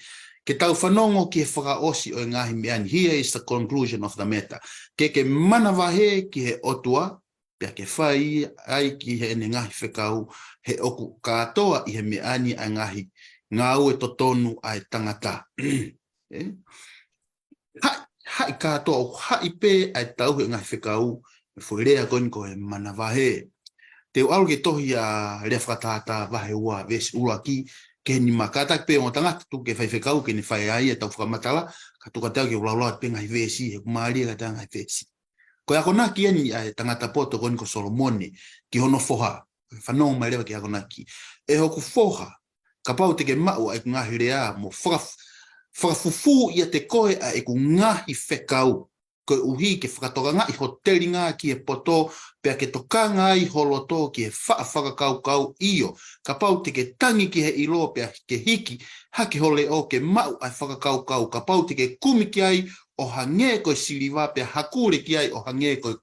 Ke tau fanongo ki he fakaʻosi ʻo e ngaahi meʻa ni, here is the conclusion of the matter. Ke ke manavahē ki he ʻOtua, pea ke fai ai ki heʻene ngaahi fekau, he ʻoku kātoa ʻi he meʻa ni ʻa e ngaahi ngāue totonu ʻa e tangata. ʻE? Haʻi, haʻi kātoa ʻoku haʻi pē ʻa e tauhi ʻo e ngaahi fekau, ʻi he foʻi lea ko eni ko e manavahē. Te u ʻalu ki he tohi ʻa Lea Fakatātā vahe ua veesi ʻuluaki ki he nima, kātaki pē ongo tangata tuku ki he faifekau ke ne fai ai ʻetau fakamatala, ka tuku atu ke u laulau pē ngaahi veesi, he ʻoku mālie kātoa ngaahi veesi. Ko e akonaki eni ʻa e tangata poto ko eni ko Solomone ki hono foha. Fanongo mai leva ki he akonaki. ʻE hoku foha, kapau te ke maʻu ʻa ʻeku ngaahi lea mo faka-, fakafufū ʻiate koe ʻa ʻeku ngaahi fekau, koeʻuhi ke fakatokangaʻi ho telinga ki he poto, pea ke tokanga ai ho loto ki he faʻa fakakaukau, ʻio, kapau te ke tangi ki he ʻilo pea ke hiki hake ho leʻo ke maʻu ʻa e fakakaukau, kapau te ke kumi ki ai ʻo hangē ko e siliva pea hakule ki ai ʻo hangē ko e,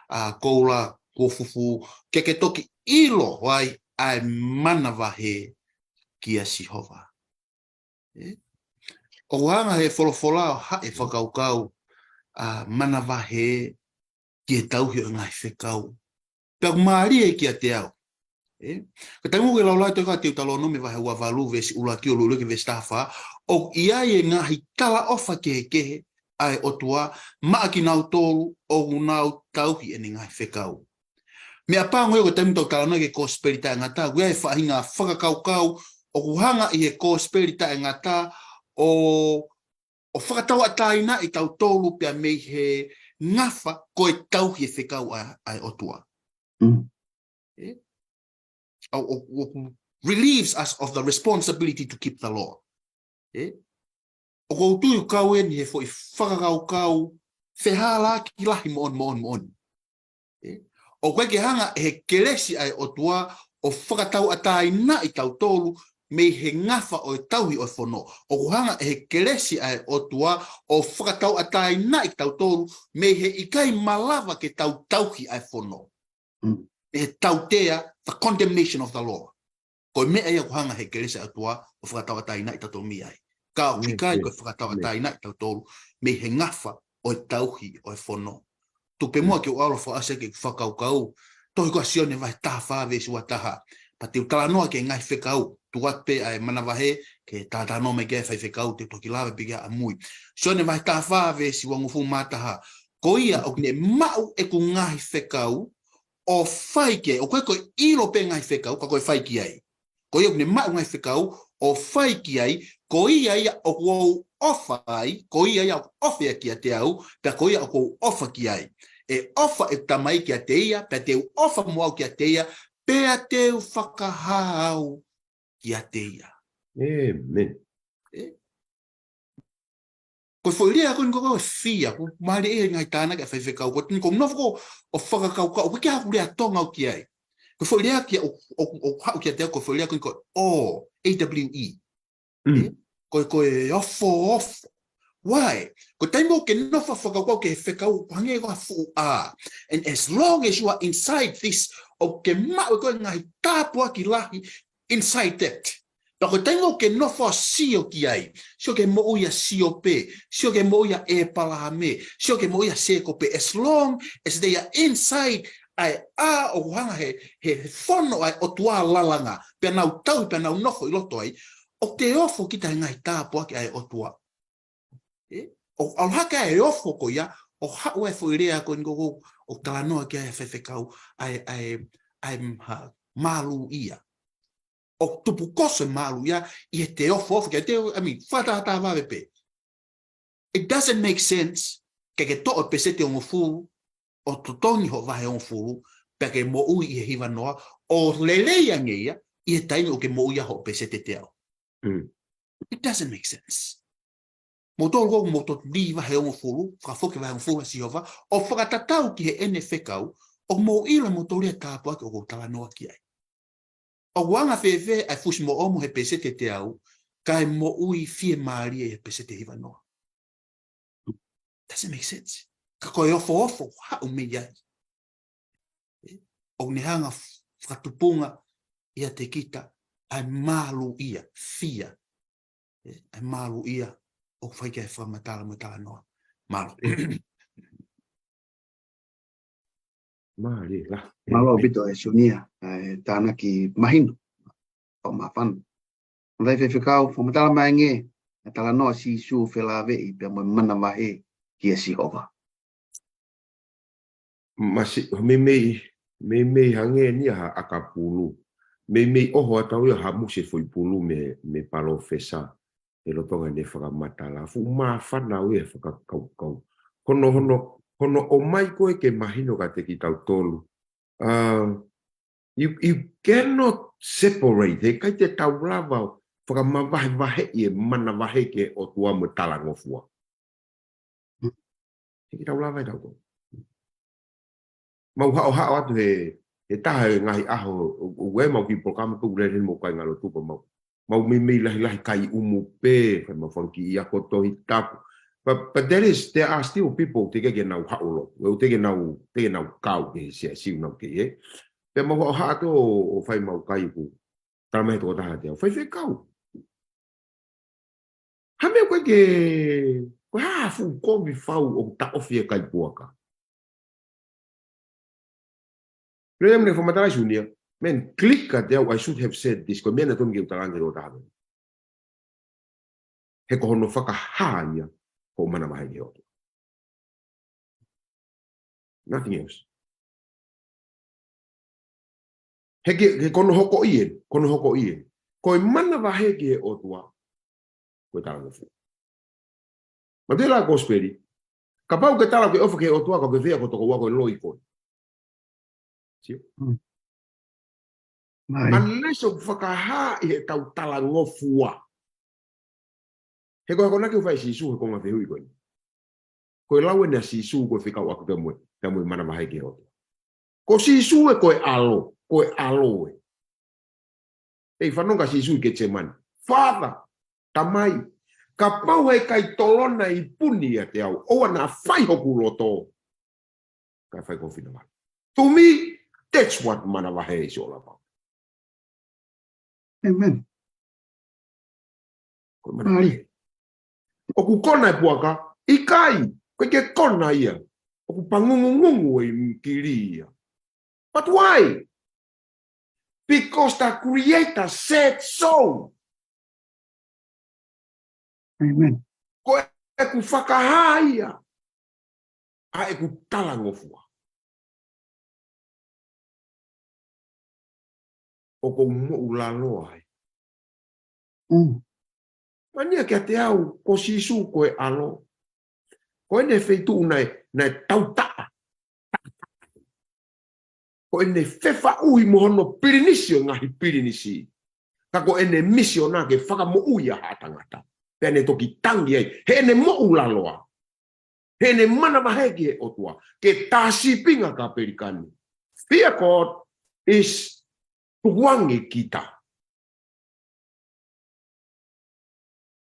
ʻa, koula kuo fufū, ke ke toki ʻilo ai ʻa e manavahē kia Sihova. ʻE? ʻOku hanga he folofola ʻo haʻi e fakakaukau, ʻa, manavahē ki he tauhi ʻo e ngaahi fekau. Pea ʻoku mālie kiate au. ʻE? Ka taimi ʻoku ke laulau atu ʻa e Teutalōnome vahe ua valu veesi ʻuluaki ʻo lue ki he veesi taha fā, ʻoku ʻi ai e ngaahi talaʻofa kehekehe ʻa e ʻOtua maʻa kinautolu ʻoku nau tauhi ʻene ngaahi fekau. Meʻapango ia ko e taimi tau talanoa ki he kosipeli taʻengata, ʻoku ʻi ai e faʻahinga fakakaukau ʻoku hanga ʻi he kosipeli taʻengata ʻo, ʻo fakatauʻatāinaʻi tautolu pea mei he ngafa ko e tauhi e fekau ʻa, ʻa e ʻOtua. Mm. ʻE? ʻO, ʻo, ʻo relieves us of the responsibility to keep the law. ʻE? ʻOku ou tui ʻoku kau eni he foʻi fakakaukau fehālaaki lahi moʻoni, moʻoni, moʻoni. ʻE? ʻOku ʻikai ke hanga ʻe he kelesi ʻa e ʻOtua ʻo fakatauʻatāinaʻi tautolu mei he ngafa ʻo e tauhi ʻo e fono. ʻOku hanga ʻe he kelesi ʻa e ʻOtua ʻo fakatauʻatāinaʻi tautolu mei he ʻikai malava ke tau tauhi ʻa e fono. Mm. Mei he tautea, the condemnation of the law. Ko e meʻa ia ʻoku hanga he kelesi ʻa e ʻOtua ʻo fakatauʻatāinaʻi tautolu mei ai. Ka ʻoku ʻikai ko e fakatauʻatāinaʻi tautolu mei he ngafa ʻo e tauhi ʻo e fono. Tuku pē muʻa ke u ʻalu ʻo fakaʻasi ʻeku fakakaukau. Tohi ko ia Sione vahe taha fā veesi ua taha. Pea te u talanoa ki he ngaahi fekau. Tuku atu pē ʻa e manavahē ke talanoa mai ki ai e faifekau, te u toki lave pē ki ai ʻamui. Sione vahe taha fā veesi uangofulu mā taha. Ko ia ʻoku ne maʻu ʻeku ngaahi fekau ʻo fai ki ai. ʻOku ʻikai ko e ʻilo pē ngaahi fekau, ka ko e fai ki ai. Ko ia ʻoku ne maʻu ngaahi fekau ʻo fai ki ai, ko ia ia ʻoku ou ʻofa ai, ko ia ia ʻoku ʻofa ia kiate au, pea ko ia ʻoku ou ʻofa ki ai. ʻE ʻofa ʻeku Tamai kiate ia, pea te u ʻofa mo au kiate ia, pea te u fakahā au kiate ia. ʻĒmeni. Ē? Ko e foʻi lea ko eni ko e fia, ko e mālie ʻi he ngaahi tānaki ʻa e faifekau, ko eni ko e nofo ko ē ʻo fakakaukau, ʻoku ʻikai ke haʻaku lea Tonga au ki ai. Ko e foʻi lea kia, ʻo, ʻo, ʻo haʻu kiate au, ko e foʻi lea ko eni ko e awe, A W E. Mm. Ē? Ko e, ko e ofo, ofo. Why? Ko e taimi ʻoku ke nofo ʻo fakakaukau ki he fekau, ʻoku hangē ko ha fuʻu ʻā. And as long as you are inside this, ʻoku ke maʻu ʻe koe ngaahi tāpuaki lahi inside that. Pea ko e taimi ʻoku ke nofo ʻo sio ki ai, sio ki he moʻui ʻa Siope, sio ki he moʻui ʻa ʻĒpalahame, sio ki he moʻui ʻa Sēkope, as long as they are inside ʻa e ʻā ʻoku hanga he, he, he fono ʻa e ʻOtua lalanga, pea nau tauhi, pea nau nofo ʻi loto ai, ʻoku te ofo kita he ngaahi tāpuaki ʻa e ʻOtua. Ē? ʻO ʻalu hake ʻa e ofo ko ia, ʻo haʻu ʻa e foʻi lea ko eni ko ē, ʻo talanoa ki ai e faifekau, ʻa e, ʻa e, ʻa e, ha, malu ia. ʻOku tupu koso e malu ia, ʻi heʻete ofo, ofo, ke te, I mean, fakatātā vave pē. It doesn't make sense, ke ke toʻo e peseti hongofulu, ʻo totongi hoʻo vahe hongofulu, pea ke moʻui ʻi he hiva noa, ʻo lelei ange ia, ʻi he taimi ʻoku ke moʻui ai hoʻo peseti teau. Mm. It doesn't make sense. Moutolu ko ē ʻoku mou totongi vahe hongofulu, fakafoki vahe hongofulu ʻa Sihova, ʻo fakatatau ki heʻene fekau, ʻoku mou ʻilo moutolu ia e tāpuaki ʻoku ou talanoa ki ai. ʻOku anga fēfē ʻa e fusi moʻomo he peseti teau, kae moʻui fiemālie he peseti hiva noa. Doesn't make sense. Ka ko e ofo ofo haʻu mei ai. Ē, ʻoku ne hanga f-, fakatupunga ʻiate kita ʻa e malu ia, fia. Ē, ʻa e malu ia, ʻoku fai ki ai e fakamatala mo e talanoa. Mālō. Mālie lahi. Mālō ʻaupito e Siunia, ʻa e tānaki mahino. ʻO māfana. Mo e faifekau, fakamatala mai ange, ʻa e talanoa ʻa Sīsū felāveʻi pea mo e manavahē kia Sihova. Masi, meimei, meimei hangē ni ha ʻakapulu. Meimei ʻoho atu au ia ha musi e foʻi pulu mei, mei he palōfesa. ʻI loto ʻene fakamatala. Fuʻu māfana au ia he fakakaukau. Hono, hono, hono ʻomai ko ē ke mahino kiate kitautolu. Uh, you, you cannot separate. He ʻikai te tau lava ʻo fakamavahevaheʻi e manavahē ki he ʻOtua mo e talangofua. He ʻikai te tau lava ʻe tautolu. Mau haʻohaʻo atu he, he taha e ngaahi ʻaho, ʻo, ʻo, ʻo e mau kiʻi polokalama pē ʻoku lele heni mo e kāingalotu pea mau. Mau meimei lahilahi kai ʻumu pē, fai mau falu kiʻi ako Tohi Tapu. But, but there is, there are still people teʻeki ke nau haʻu lotu. ʻOku teʻeki ke nau, teʻeki ke nau kau ki he siasi ʻoku nau kei, ē. Pea mau haʻohaʻo atu ʻo, ʻo fai mau kai ʻoku tala mai he tokotaha te au. Faifekau. Ha meʻa ko ē ke, ko e hā ha fuʻu kovi fau ʻoku taʻofi e kai puaka. Lele mo ʻene fakamatala ʻa Siunia, man, click kiate au, I should have said this, ko e meʻa naʻe totonu ke u talaange ki he tokotaha. He ko hono fakahā ia, ko e manavahē ki he ʻOtua. Nothing else. He ke, he ko hono hoko ʻi he, ko hono hoko ʻi he. Ko e manavahē ki he ʻOtua, ko e talangofua. Mate la kosipeli, kapau ke tala ke ʻofa ki he ʻOtua ka ke fea ko tokoua ko e loi koe. Sio? Mm. Mai. Unless ʻoku fakahā ʻi heʻetau talangofua. He ko e akonaki ʻoku fai ʻe Sīsū he konga fehuʻi ko eni. Ko e lau eni ʻa Sīsū ko e fekauʻaki pea mo e, pea mo e manavahē ki he ʻOtua. Ko Sīsū ē ko e ʻAlo, ko e ʻAlo ē. ʻEi, fanongo kia Sīsū ʻi Ketisemani. Father, Tamai, kapau ʻe ʻikai tolona ʻa e ipu ni ʻiate au, ʻoua naʻa fai hoku loto, kae fai ko finangalo. To me, that's what manavahē is all about. Amen. Ko e manavahē. ʻOku kona e puaka, ʻikai, ʻoku ʻikai ke kona ia. ʻOku pangungungungu e kili ia. But why? Because the Creator said so. Amen. Ko ʻeku fakahā ia ʻa ʻeku talangofua. ʻOku ou moʻulaloa ai. Mm. Mahino kiate au, ko Sīsū ko e ʻAlo. Ko ʻene feituʻu naʻe, naʻe tautaʻa. Ko ʻene fefaʻuhi mo hono pilinisi ʻo e ngaahi pilinisi. Ka ko ʻene misiona ke fakamoʻui ʻa haʻa tangata. Pea ne toki tangi ai. Heʻene moʻulaloa. Heʻene manavahē ki he ʻOtua. Ke tā sīpinga ki Pelikani. Fear God is tukuange kita.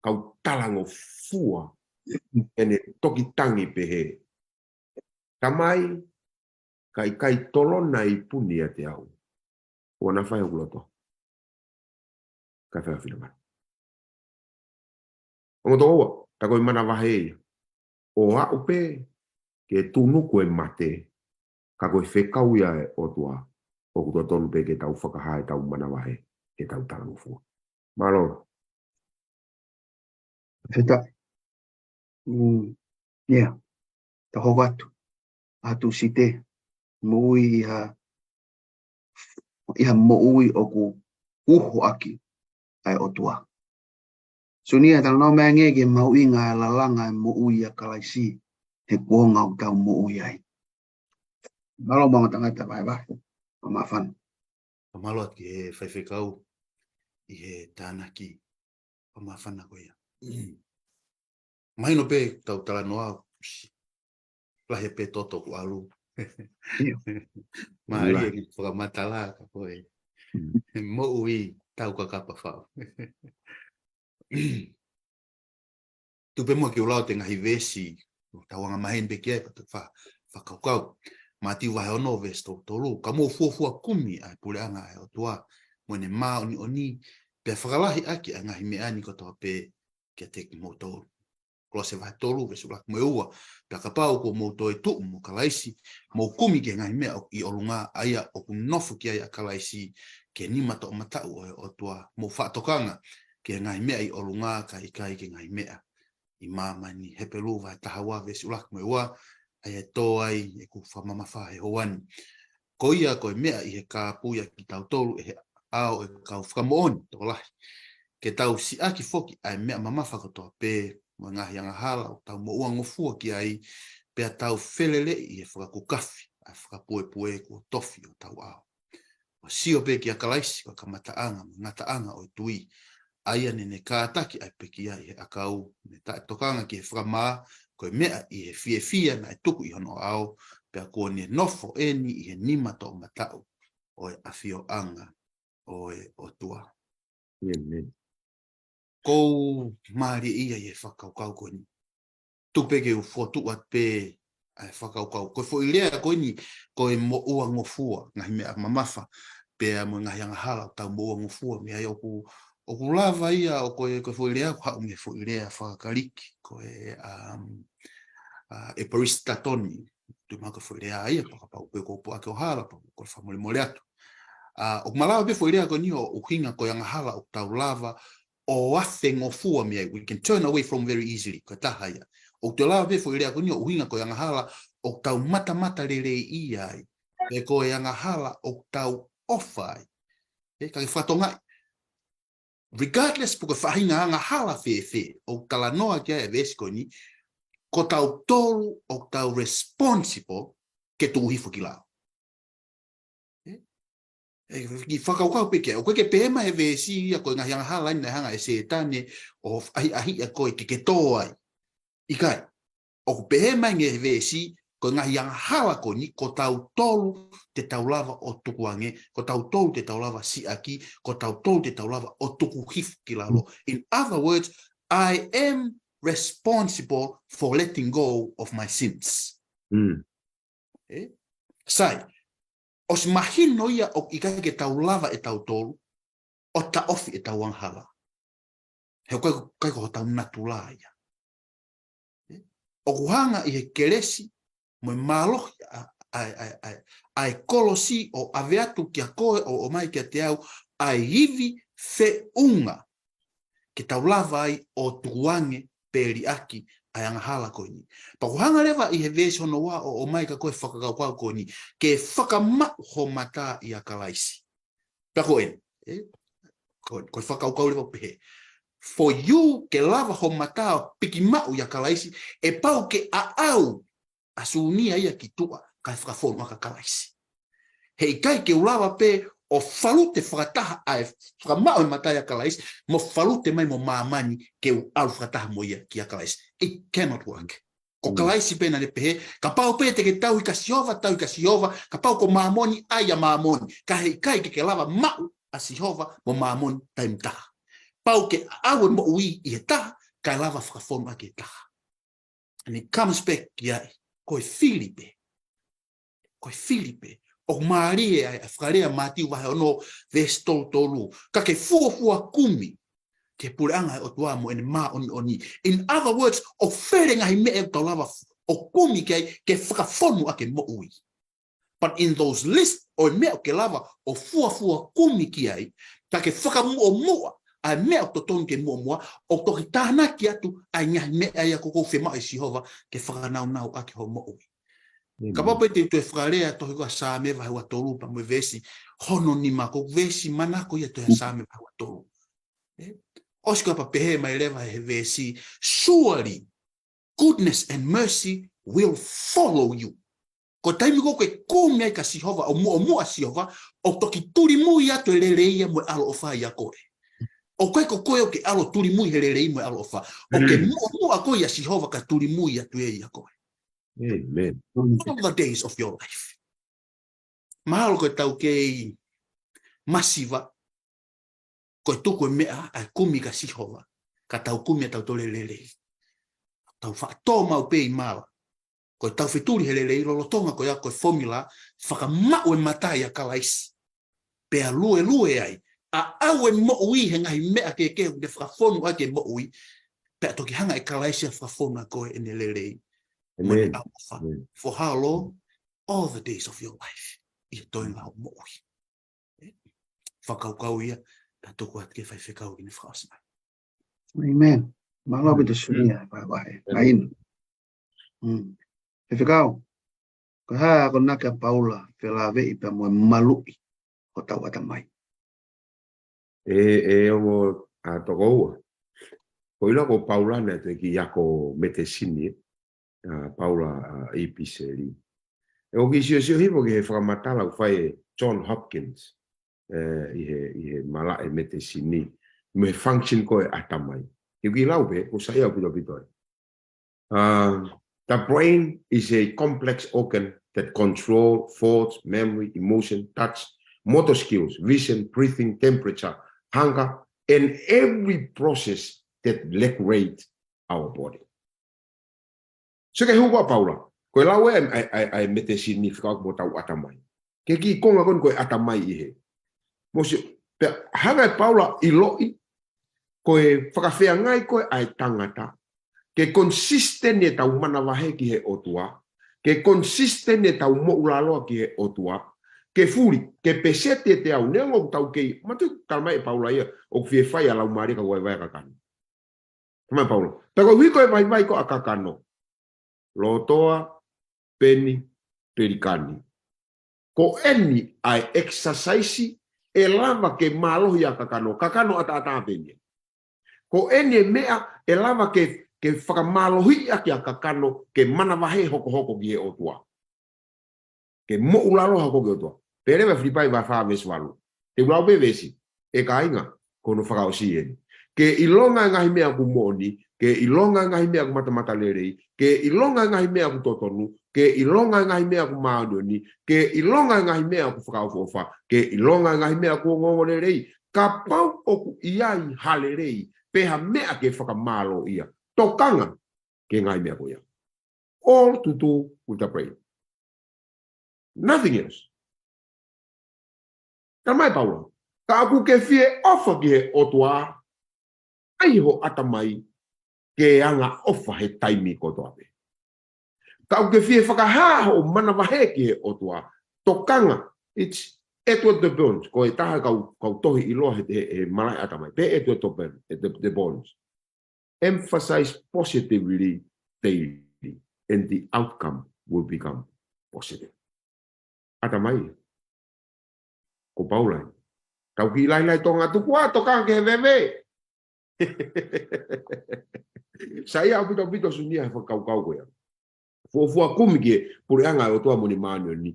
Kau talangofua. ʻEne toki tangi pehē. Tamai, ka ʻikai tolona ʻa e ipu ni ʻiate au, ʻoua naʻa fai hoku loto, kae fai ho finangalo. Ongo tokoua, tā ko e manavahē ia. ʻO aʻu pē ke tunuku e mate, ka ko e fekau ia ʻa e ʻOtua, ʻoku totonu pē ke tau fakahā ʻetau manavahē, ʻetau talangofua. Mālō. Fetaʻi. Mm, yeah. Tau hoko atu. ʻA Tusite. Moʻui ʻi ha, ʻi ha moʻui ʻoku uho ʻaki ʻa e ʻOtua. Sunia, talanoa mai angē ki he mahuʻinga ʻa e lalanga ʻa e moʻui ʻia Kalaisi he kuonga ʻoku tau moʻui ai. Mālō mo e ongo tangata vahevahe. Fakamāfana. Fakamālō atu ki he faifekau ʻi he tānaki fakamāfana ko ia. Mahino pē tau talanoa, lahi pē toto kuo ʻalu. ʻIo. Mālie ki he fakamatala ka ko e moʻui tau kakapa fau. Tuku pē muʻa ke u lau atu e ngaahi veesi, tau anga maheni pē ki ai, pea tau fa-, fakakaukau. Mātiu vahe ono veesi tolu tolu, ka mou fuofua kumi ʻa e puleʻanga ʻa e ʻOtua, mo ʻene māʻoniʻoni, pea fakalahi ʻaki ʻa e ngaahi meʻa ni kotoa pē kiate kimoutolu. Kolose vahe tolu veesi ʻuluaki mo e ua, pea kapau kuo mou toe tuʻu mo Kalaisi, mou kumi ki he ngaahi meʻa ʻoku ʻi ʻolunga, ʻa ia ʻoku nofo ki ai ʻa Kalaisi, ki he nima toʻomataʻu ʻo e ʻOtua, mou fakatokanga ki he ngaahi meʻa ʻi ʻolunga, kae ʻikai ki he ngaahi meʻa ʻi māmani. Hepelū vahe taha ua veesi ʻuluaki mo e ua, ʻa ia ʻe tō ai ʻeku fakamamafa he houa ni. Ko ia ko e meʻa ʻi he kāpui ʻa kitautolu ʻe he ʻao ʻo e kau fakamoʻoni tokolahi, ke tau siʻaki foki ʻa e meʻa mamafa kotoa pē, mo e ngaahi angahala ʻoku tau moʻua ngofua ki ai, pea tau feleleʻi ʻi he fakakukafi ʻa e fakapuepue kuo tofi ʻo tau ʻao. ʻO sio pē kia Kalaisi ko e kamataʻanga mo e ngataʻanga ʻo e tui, ʻa ia naʻa ne kātaki ʻa e pekia ʻi he ʻakau, ne taʻetokanga ki he fakamā, ko e meʻa ʻi he fiefia naʻe tuku ʻi hono ʻao, pea kuo ne nofo eni ʻi he nima toʻomataʻu ʻo e ʻafioʻanga ʻo e ʻOtua. ʻĒmeni. Kou mālieʻia ʻi he fakakaukau ko eni. Tuku pē ke u fotu atu pē ʻa e fakakaukau. Ko e foʻi lea ko eni, ko e moʻua ngofua, ngaahi meʻa mamafa, pea mo e ngaahi angahala ʻoku tau moʻua ngofua mei ai, ʻoku, ʻoku lava ia, ʻo ko e, ko e foʻi lea, ʻoku haʻu mei he foʻi lea fakaKalisi, ko e, um, uh, e peristatoni, tuʻu mai ko e foʻi lea ia, pea kapau ko e kuo puʻaki ho hala, pea ko e fakamolemole atu. Uh, ʻoku malava pē foʻi lea ko eni ʻo ʻuhinga ko e angahala ʻoku tau lava ʻo afe ngofua mei ai. We can turn away from very easily. Ko e taha ia. ʻOku toe lava pē foʻi lea ko eni ʻo ʻuhinga ko e angahala ʻoku tau matamata lelei ai. Pe ko e angahala ʻoku tau ʻofa ai. ʻE, ka ke fakatongaʻi. Regardless pe ko e faʻahinga angahala fēfē ʻoku talanoa ki ai e veesi ko eni, ko tautolu ʻoku tau responsible ke tuʻu hifo ki lalo. ʻE? ʻE, ke fakakaukau pē ki ai. ʻOku ʻikai ke pehē mai he veesi ia ko e ngaahi angahala eni naʻe hanga ʻe Sētane ʻo ʻahiʻahiʻi ʻa koe ke ke tō ai. ʻIkai. ʻOku pehē mai he veesi ko e ngaahi angahala ko eni, ko tautolu te tau lava ʻo tukuange, ko tautolu te tau lava siʻaki, ko tautolu te tau lava ʻo tuku hifo ki lalo. In other words, I am responsible for letting go of my sins. Mm. Ē? Sai, ʻosi mahino ia ʻoku ʻikai ke tau lava ʻe tautolu ʻo taʻofi ʻetau angahala. He ʻoku ʻikai, ʻikai ko hotau natula ia. Ē? ʻOku hanga ʻi he kelesi mo e mālohi ʻa, ʻa, ʻa, ʻa, ʻa e kolosi ʻo ʻave atu kia koe ʻo, ʻomai kiate au ʻa e ivi feʻunga ke tau lava ai ʻo tukuange pe liʻaki ʻa e angahala ko eni. Pea ʻoku hanga leva ʻi he veesi hono ua ʻo, ʻomai kia koe e fakakaukau ko eni, ke fakamaʻu ho mata ʻia Kalaisi. Pea ko eni, ē? Ko, ko e fakakaukau leva ʻoku pehē. For you ke lava ho mata ʻo piki maʻu ʻia Kalaisi, ʻe pau ke ʻaʻau ʻa Sūnia ia ki tuʻa, kae fakafonu ʻaki ʻa Kalaisi. He ʻikai ke u lava pē ʻo falute fakataha ʻa e fakamaʻu e mata ʻia Kalaisi, mo falute mai mo māmani ke u ʻalu fakataha mo ia kia Kalaisi. It cannot work. Ko Kalaisi pē naʻa ne pehē, kapau pē te ke tauhi kia Sihova, tauhi kia Sihova, kapau ko Māmoni, ʻai ʻa Māmoni. Ka he ʻikai ke ke lava maʻu ʻa Sihova mo Māmoni taimi taha. Pau ke ʻaʻau e moʻui ʻi he taha, kae lava fakafonu ʻaki e taha. And it comes back ki ai, ko e fili pē. Ko e fili pē. ʻOku mālie ai ʻa e fakalea Mātiu vahe ono veesi tolu tolu. Ka ke fuofua kumi ki he puleʻanga ʻo e ʻOtua mo ʻene māʻoniʻoni. In other words, ʻoku fele ngaahi meʻa ʻoku tau lava ʻo kumi ki ai ke fakafonu ʻaki e moʻui. But in those list ʻo e meʻa ʻoku ke lava ʻo fuofua kumi ki ai, ka ke fakamuʻomuʻa ʻa e meʻa ʻoku totonu ke muʻomuʻa, ʻoku toki tānaki atu ʻa e ngaahi meʻa ia ʻoku fiemaʻu ʻe Sihova ke fakanaunau ʻaki ho moʻui. Kapau pē te u toe fakalea tohi ko ia Saame vahe ua tolu pea mo e veesi hono nima, ko e veesi manako ia tohi Saame vahe ua tolu. Ē? ʻOsi ko ia pea pehē mai leva he veesi, surely goodness and mercy will follow you. Ko e taimi ko ē ʻoku ke kumi ai kia Sihova, ʻo muʻomuʻa Sihova, ʻoku toki tulimui atu e lelei ia mo e ʻaloʻofa ia ʻia koe. ʻOku ʻikai ko koe ʻoku ke ʻalu ʻo tulimui he lelei mo e ʻaloʻofa. ʻOku ke muʻomuʻa koe ʻia Sihova kae tulimui atu ia ʻia koe. Amen. All the days of your life. Mahalo ko e tau kei masiva, ko e tuku e meʻa ʻa e kumi kia Sihova, ka tau kumi ʻa tautolu e lelei. Tau faʻa tō maʻu pē ʻi mala. Ko e tau fetuli he lelei lolotonga ko ia ko e formula, fakamaʻu e mata ʻia Kalaisi. Pea luelue ai, ʻaʻau e moʻui he ngaahi meʻa kehekehe ʻoku ne fakafonu ʻaki e moʻui, pea toki hanga ʻe Kalaisi ʻo fakafonu ʻaki koe ʻene lelei. Mo ʻene ʻaloʻofa. For how long? All the days of your life. ʻI he toenga hoʻo moʻui. Fakakaukau ia, ka tuku atu ki he faifekau ke ne fakaʻosi mai. Amen. Mālō ʻaupito Sūnia, vahevahe. Amen. Faifekau, ko e hā e akonaki ʻa Paula felāveʻi pea mo e maluʻi hotau ʻatamai? ʻE, ʻe ongo ʻa toko ua. Ko ʻilo ko Paula naʻe toe kiʻi ako metesini, ʻa Paula ʻa ʻipiseli. ʻE ʻoku kiʻi siosio hifo ki he fakamatala ʻoku fai ʻe John Hopkins, ʻe, ʻi he, ʻi he malaʻe metesini, mo e function ko ē ʻatamai. ʻOku kiʻi lau pē, ʻoku sai ʻaupito ʻaupito ē. Uh, the brain is a complex organ that control thoughts, memory, emotion, touch, motor skills, vision, breathing, temperature, hunger, and every process that regulate our body. So ke hū ko ē ʻa Paula, ko e lau ē ʻa e, ʻa e, ʻa e metesini fekauʻaki mo hotau ʻatamai. Ke kiʻi konga ko eni ko e ʻatamai ʻi he. Mo sio, pea hanga ʻe Paula ʻiloʻi, ko e fakafeangai ko ē ʻa e tangata, ke consistent ʻetau manavahē ki he ʻOtua, ke consistent ʻetau moʻulaloa ki he ʻOtua, ke fuli, ke peseti ʻete ʻau, neongo ʻoku tau kei, manatuʻi talamai ʻe Paula ia, ʻoku fie fai ʻa e laumālie ka vaivai ʻa kakano. Talamai ʻe Paula. Pea ko e ʻuhi ko e vaivai ko ē ʻa kakano. Lotoa, peni, pelikani. Ko eni ʻa e exercise ʻe lava ke mālohi ʻa kakano, kakano ʻataʻatā pē eni. Ko eni e meʻa ʻe lava ke, ke fakamālohiʻi ʻaki ʻa kakano ke manavahē hokohoko ki he ʻOtua. Ke moʻulaloa hokohoko ki he ʻOtua. Pea leva Filipai vahe fā veesi valu. Te u lau pē veesi, ʻe kāinga, ko hono fakaʻosi eni. Ke ʻilonga e ngaahi meʻa ʻoku moʻoni, ke ʻilonga e ngaahi meʻa ʻoku matamatalelei, ke ʻilonga e ngaahi meʻa ʻoku totonu, ke ʻilonga e ngaahi meʻa ʻoku māʻoniʻoni, ke ʻilonga e ngaahi meʻa ʻoku fakaʻofoʻofa, ke ʻilonga e ngaahi meʻa ʻoku ongoongolelei, kapau ʻoku ʻi ai ha lelei, pe ha meʻa ke fakamālōʻia. Tokanga ki he ngaahi meʻa ko ia. All to do with the prayer. Nothing else. Talamai ʻe Paula, ka ʻoku ke fie ʻofa ki he ʻOtua, ʻai ho ʻatamai ke angaʻofa he taimi kotoa pē. Ka ʻoku ke fie fakahā hoʻo manavahē ki he ʻOtua, tokanga, it's Edward de Bono, ko e taha kau, kau tohi ʻiloa he, he, he malaʻe ʻatamai, pē Edward de Bono, de, de Bono. Emphasize positively daily, and the outcome will become positive. ʻAtamai. Ko Paula ia. Tau kiʻi lailai Tonga, tuku ā, tokanga ki he veve. Saiʻia ʻaupito ʻaupito Sunia he fakakaukau ko ia. Fuofua kumi ki he puleʻanga ʻo e ʻOtua moʻoni māʻoniʻoni.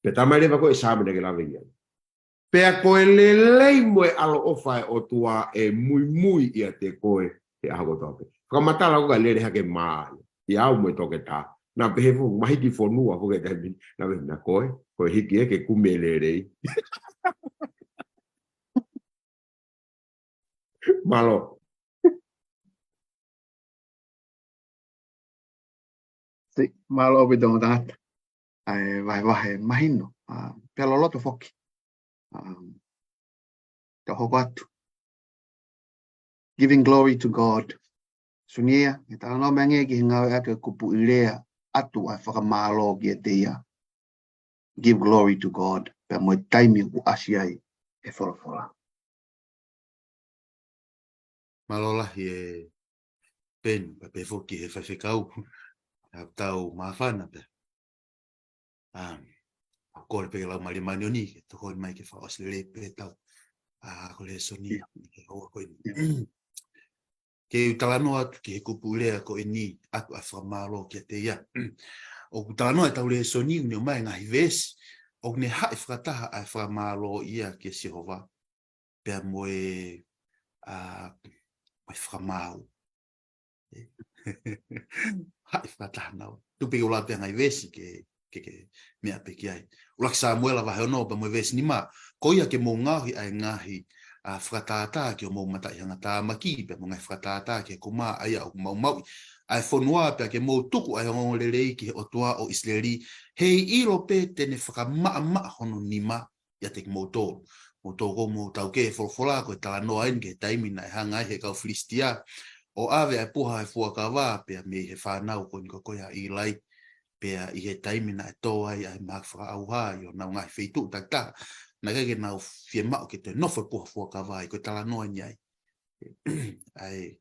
Pea talamai leva ko e Saame naʻa ke lave ki ai. Pea ko e lelei mo e ʻaloʻofa ʻa e ʻOtua ʻe muimui ʻiate koe he ʻaho kotoa pē. Fakamatala ko e lele hake mai. ʻIa au mo e toketā. Naʻa pehē foki mahiki fonua foki he taimi ni. Naʻa pehē naʻa ko e, ko e hiki ē ke kumi e lelei. Mālō. Sī, mālō ʻaupito ongo tangata. ʻA e vahevahe mahino, ʻa, pea loloto foki. ʻA, ka hoko atu. Giving glory to God. Sunia, ʻe talanoa mai angē ki he ngāueʻaki e kupuʻi lea ʻatu ʻa e fakamālō kiate ia. Give glory to God. Pea mo e taimi ʻoku ʻasi ai e folofola. Mālō lahi e Peni, pea pehē foki he faifekau. ʻA tau māfana pē. ʻA, ʻoku kole pē ke lau mālie māʻoniʻoni, ke tokoni mai ke fakaʻosi lelei pē ʻetau, ʻa, ko e lēsoni, ke hoa ko eni. Ke u talanoa atu ki he kupuʻi lea ko eni, ʻatu ʻa e fakamālō kiate ia. ʻOku talanoa ʻetau lēsoni, ʻoku ne ʻomai e ngaahi veesi, ʻoku ne haʻi fakataha ʻa e fakamālō ia kia Sihova. Pea mo e, ʻa, mo e fakamaau. Haʻi fakataha naua. Tuku pē ke u lau pē ngaahi veesi ke, ke, ke meʻa pē ki ai. ʻUluaki Sāmiuela vahe ono pea mo e veesi nima. Ko ia ke mou ngaohi ʻa e ngaahi, ʻa, fakatātā ki hoʻomou mataʻi hangatāmaki, pea mo e ngaahi fakatātā ki he kumā ʻa ia ʻoku maumauʻi ʻa e fonua, pea ke mou tuku ʻa e ongoongolelei ki he ʻOtua ʻo ʻIsileli, heiʻilo pē te ne fakamaʻamaʻa hono nima ʻiate kimoutolu. Mou tō ko mou tau ke folofola ko e talanoa eni ki he taimi naʻe hanga ai he kau Filisitia ʻo ʻave ʻa e puha ʻo e fuakava pea mei he fānau ko eni ko ko ia ʻa ʻIlai, pea ʻi he taimi naʻe tō ai ʻa e mahaki fakaʻauha ʻi honau ngaahi feituʻu takitaha, naʻe ʻikai ke nau fiemaʻu ke toe nofo e puha fuakava ai, ko e talanoa eni ai. ʻA e,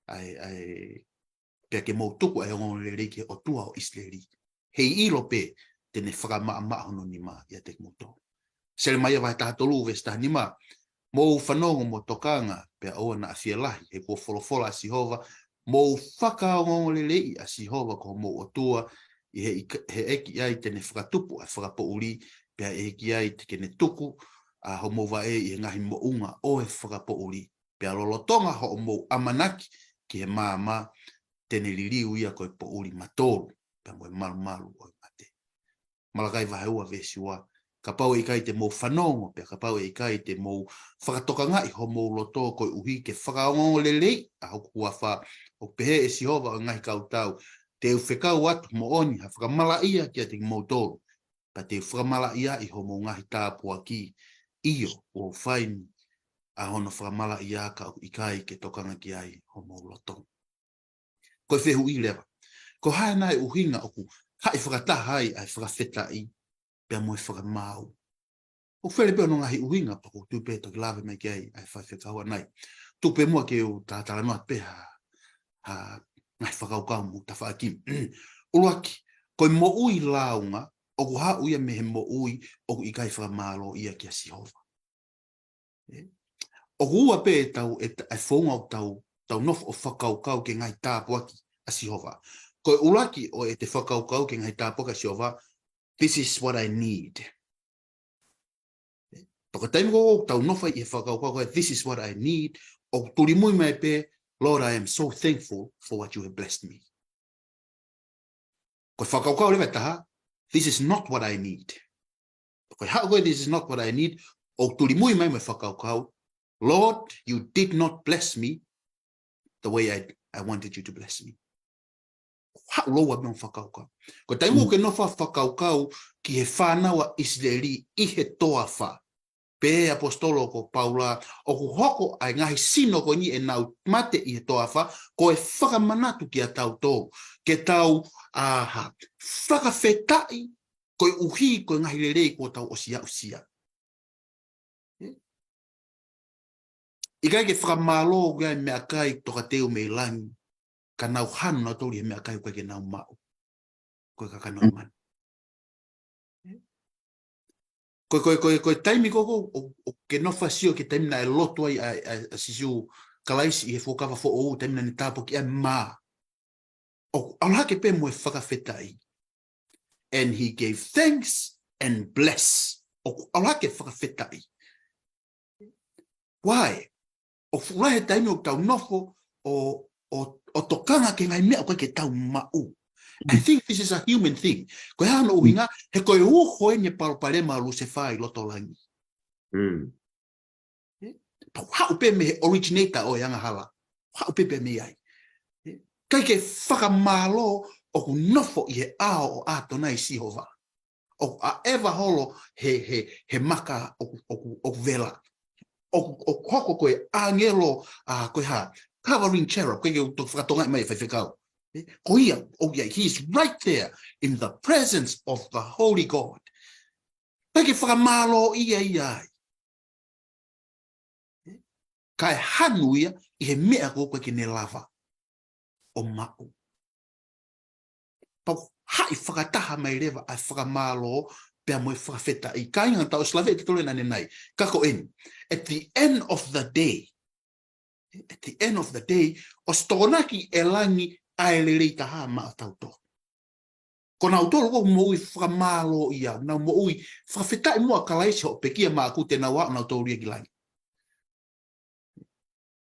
ʻa e, ʻa e, pea ke mou tuku ʻa e ongoongolelei ki he ʻOtua ʻo ʻIsileli. Heiʻilo pē te ne fakamaʻamaʻa hono nima ʻiate kimoutolu. Selemaia vahe taha tolu veesi taha nima. Mou fanongo mo tokanga, pea ʻoua naʻa fielahi, he kuo folofola ʻa Sihova, mou fakaongoongoleleiʻi ʻa Sihova ko homou ʻOtua, ʻi he ʻik-, he ʻEiki ai te ne fakatupu ʻa e fakapoʻuli, pea ʻe ʻEiki ai te ke ne tuku ʻa homou vaʻe ʻi he ngaahi moʻunga ʻo e fakapoʻuli. Pea lolotonga hoʻomou ʻamanaki ki he maama, te ne liliu ia ko e poʻuli matolu, pea mo e malumalu ʻo e mate. Malakai vahe ua veesi ua. Kapau ʻe ʻikai te mou fanongo, pea kapau ʻe ʻikai te mou fakatokangaʻi homou loto koeʻuhi ke fakaongoongoleleiʻi ʻa hoku huafa, ʻoku pehē ʻe Sihova ʻo e ngaahi kautau, te u fekau atu moʻoni ha fakamalaʻia kiate kimoutolu, pea te u fakamalaʻiaʻi homou ngaahi tāpuaki, ʻio, ʻoku ou fai ni ʻa hono fakamalaʻia ka ʻoku ʻikai ke tokanga ki ai homou loto. Ko e fehuʻi leva. Ko e hā nai e ʻuhinga ʻoku haʻi fakataha ai ʻa e fakafetaʻi pea mo e fakamaau? ʻOku fele pē hono ngaahi ʻuhinga pea ʻoku ou tui pē toki lave mai ki ai ʻa e faifekau ʻanai. Tuku pē muʻa ke u talatalanoa pē ha, ha ngaahi fakakaukau mo tafaʻaki. ʻUluaki, ko e moʻui lāunga, ʻoku haʻu ia mei he moʻui ʻoku ʻikai fakamālōʻia kia Sihova. ʻE? ʻOku ua pē ʻetau, ʻe, ʻa e founga ʻoku tau, tau nofo ʻo fakakaukau ki he ngaahi tāpuaki ʻa Sihova. Ko e ʻuluaki ʻo ʻete fakakaukau ki he ngaahi tāpuaki ʻa Sihova, this is what I need. ʻE? Pea ko e taimi ko ē ʻoku tau nofo ai ʻi he fakakaukau ko ē, this is what I need, ʻoku tulimui mai pē, Lord, I am so thankful for what you have blessed me. Ko e fakakaukau leva ʻe taha, "This is not what I need." Ko e haʻu ko e, "This is not what I need," ʻoku tulimui mai mo e fakakaukau, "Lord, you did not bless me the way I, I wanted you to bless me." Haʻu leva mo e fakakaukau. Ko e taimi ʻoku ke nofo fakakaukau ki he fānau ʻa ʻIsileli ʻi he toafa, pehē ʻe he ʻaposetolo ko Paula, ʻoku hoko ai e ngaahi sino ko eni ʻenau mate ʻi he toafa, ko e fakamanatu kiate kitautolu ke tau, ʻa, fakafetaʻi koeʻuhi ko e ngaahi lelei kuo tau ʻosi aʻusia. ʻIkai ke fakamālō ʻa e meʻakai tokateu mei langi, ka nau hanu nautolu ʻi he meʻakai ʻoku ʻikai ke nau maʻu. Ko e kakano manu. Ko, ko, ko, ko e taimi ko ē ʻoku, ʻoku ke nofo ʻo sio ki he taimi naʻe lotu ai ʻa, ʻa, ʻa Sīsū Kalaisi ʻi he Fuakava Foʻou, taimi naʻa ne tāpuakiʻi ʻa e mā. ʻOku ʻalu hake pē mo e fakafetaʻi. "And he gave thanks and bless." ʻOku ʻalu hake fakafetaʻi. Why? ʻOku fuʻu lahi e taimi ʻoku tau nofo ʻo, ʻo, ʻo tokanga ki he ngaahi meʻa ʻoku ʻikai ke tau maʻu. I think this is a human thing. Ko e hā hono ʻuhinga? He ko e uho eni e palopalema ʻa Lusefā ʻi loto langi. Pau haʻu pē mei he originator ʻo e angahala. Haʻu pē pē mei ai. ʻIkai ke fakamālō ʻoku nofo ʻi he ʻao ʻo ʻAtonai Sihova. ʻOku ʻaʻeva holo he, he, he maka ʻoku, ʻoku, ʻoku vela. ʻOku, ʻoku hoko ko e ʻāngelo, ʻa, ko e hā, covering cherub, ko e ke toki fakatonga mai e faifekau. Ko ia, ʻoku ia, he is right there in the presence of the Holy God. ʻIkai ke fakamālō ia ia ai. Kae hanu ia ʻi he meʻa ko ē ʻoku ʻikai ke ne lava ʻo maʻu. Pau haʻi fakataha mai leva ʻa e fakamālō pea mo e fakafetaʻi. Kāinga, tau ʻosi lave ʻe tautolu ʻanenai. Ka ko eni, at the end of the day, at the end of the day, ʻosi tokonaki ʻe langi ʻa e lelei taha maʻatautolu. Ko nautolu ʻoku moʻui fakamālō ia, nau moʻui fakafetaʻi muʻa Kalaisi hoʻo pekia maʻaku te nau aʻu nautolu ia ki langi.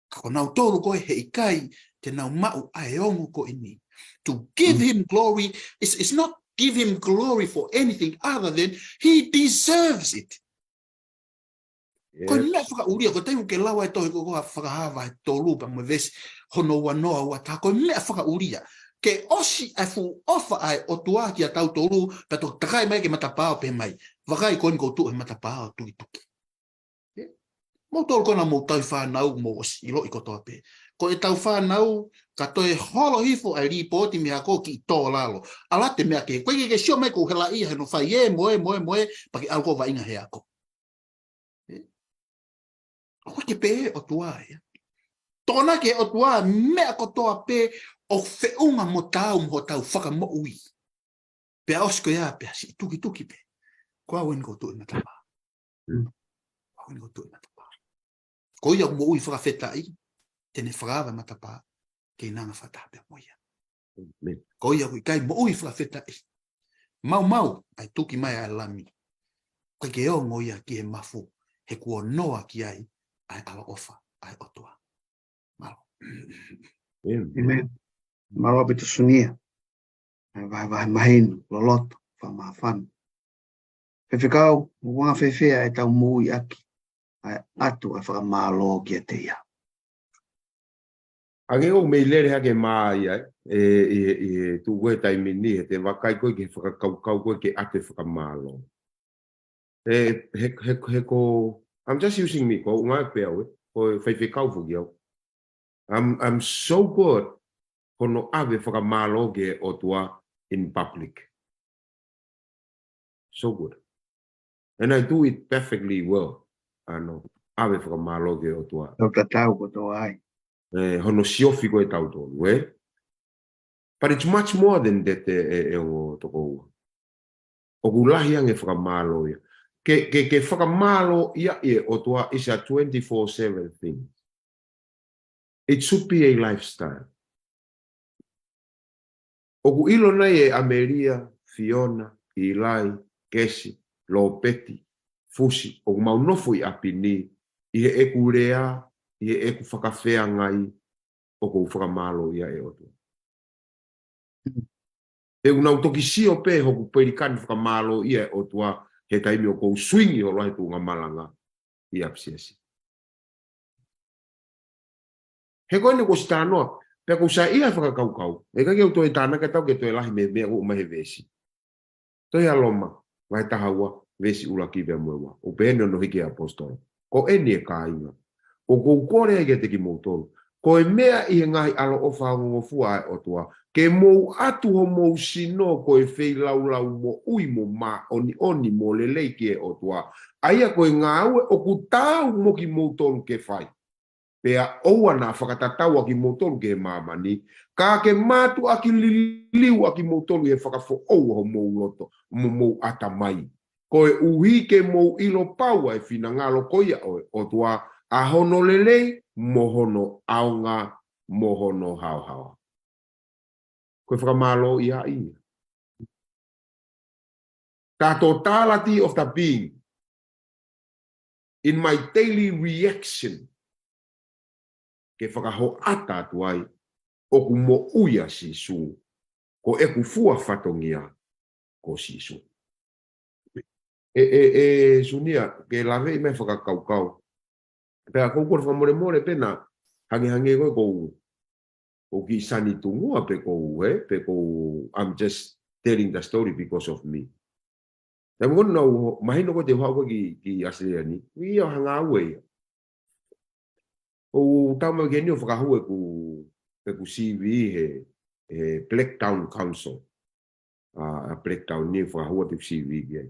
Ka ko nautolu ko ē heʻikai te nau maʻu ʻa e ongo ko eni. To give him glory is, is not give him glory for anything other than he deserves it. Ko e meʻa fakaʻulia, ko e taimi ʻoku ke lau ai e tohi ko ē ko Fakahā vahe tolu pea mo e veesi hono uanoa, uataha, ko e meʻa fakaʻulia. Ke ʻosi ʻa e fuʻu ʻofa ʻa e ʻOtua kiate kitautolu, pea toki takai mai ki he matapā ʻo pehē mai, "Vakai ko eni ʻoku ou tuʻu he matapā ʻo tukituki." Moutolu ko ena mou tauhi fānau, mou ʻosi ʻiloʻi kotoa pē. Ko ʻetau fānau, ka toe holo hifo ʻa e lipooti mei he ako, kiʻi tō lalo. ʻAlu atu e meʻa kehe, ko e ke, ke sio mai ʻoku helaʻia he nofo ai ē, mo ē, mo ē, mo ē, pea ke ʻalu ʻo vaʻinga he ako. ʻOku ʻikai ke pehē ʻe he ʻOtua ia. Tokonaki ʻe he ʻOtua e meʻa kotoa pē ʻoku feʻunga mo taau mo hotau fakamoʻui. Pea ʻosi ko ia, pea siʻi tukituki pē. Ko au eni ʻoku ou tuʻu he matapā. Ko au eni ʻoku ou tuʻu he matapā. Ko ia ʻoku moʻui fakafetaʻi, te ne fakaava e matapā, ke ʻinanga fakataha pea mo ia. Ko ia ʻoku ʻikai moʻui fakafetaʻi, maumau ʻa e tuki mai ʻa e Lami. ʻOku ʻikai ke ongo ia ki he mafu, he kuo noa ki ai ʻa e ʻaloʻofa ʻa e ʻOtua. Mālō. Mālō ʻaupito Sunia. ʻA e vahevahe mahino, loloto, fakamāfana. Faifekau, ʻoku anga fēfē ʻetau moʻui ʻaki ʻa e ʻatu ʻa e fakamālō kiate ia? Ange ʻoku mei lele hake mai ai, ʻe, ʻi he, ʻi he tuʻu ko ē taimi ni, he te vakai ko ē ki he fakakaukau ko ē ke ʻatu e fakamālō. ʻE, he, he, he ko, I'm just using me, ko au ngā pea au ē, ko e faifekau foki au. I'm, I'm so good, hono ʻave fakamālō ki he ʻOtua in public. So good. And I do it perfectly well. ʻAno, ʻave fakamālō ki he ʻOtua. Tau tatau kotoa ai. ʻE, hono siofi ko ē kitautolu, ē? But it's much more than that, ʻe, ʻe, ʻe ongo tokoua. ʻOku lahi ange fakamālō ia. Ke, ke, ke fakamālō ia ʻi he ʻOtua is a twenty-four seven thing. It should be a lifestyle. ʻOku ʻilo nai ʻe ʻAmelia, Fiona, ʻIlai, Kesi, Lopeti, Fusi, ʻoku mau nofo ʻi ʻapi ni, ʻi heʻeku lea, ʻi heʻeku fakafeangai, ʻoku ou fakamālō ia ʻe ʻOtua. He ʻoku nau toki sio pē hoku pelikani fakamālō ʻia e ʻOtua he taimi ʻoku ou swing holo ai he tuʻunga malanga ʻi ʻapisiasi. He ko eni kuo ʻosi talanoa, pea ʻoku ou saiʻia he fakakaukau. ʻIkai ke u toe tānaki atu ke toe lahi mei he meʻa ʻoku ʻomai he veesi. Tohi ʻa Loma, vahe taha ua, veesi ʻuluaki pea mo e ua. ʻOku pehē ni hono hiki ʻe he ʻaposetolo. Ko eni ʻe kāinga, ʻoku ou kole ai kiate kimoutolu, ko e meʻa ʻi he ngaahi ʻaloʻofa ongongofua ʻa e ʻOtua, ke mou ʻatu homou sino ko e feilaulau moʻui mo māʻoniʻoni mo lelei ki he ʻOtua, ʻa ia ko e ngāue ʻoku taau mo kimoutolu ke fai. Pea ʻoua naʻa fakatatau ʻa kimoutolu ki he māmani, ka ke mātuʻaki liliu ʻa kimoutolu ʻi he fakafoʻou ʻo homou loto, mo homou ʻatamai, koeʻuhi ke mou ʻilo pau ʻa e finangalo ko ia ʻo e ʻOtua, ʻa hono lelei, mo hono ʻaonga, mo hono haohaoa. Ko e fakamālōʻia ia. The totality of the being, in my daily reaction, ke fakahoʻata atu ai ʻoku moʻui ʻa Sīsū, ko ʻeku fua fatongia ko Sīsū. ʻE, ʻe, ʻe, Sunia, ke laveʻi mai e fakakaukau. Pea ʻoku ou kole fakamolemole pē naʻa hangehangē ko e ʻoku ou, ʻoku ou kiʻi sani tungua pe ʻoku ou, ē, pe ʻoku ou, I'm just telling the story because of me. Taimi ko ē naʻa ku mahino ko ē te u haʻu ko ē ki, ki ʻAositelēlia ni, ʻi ai ha ngāue ia. ʻOku ou tau mai ke ni ʻo fakahū ʻeku, ʻeku C V he, he Blacktown Council. ʻA, ʻa Blacktown ni, fakahū atu ʻeku C V ki ai.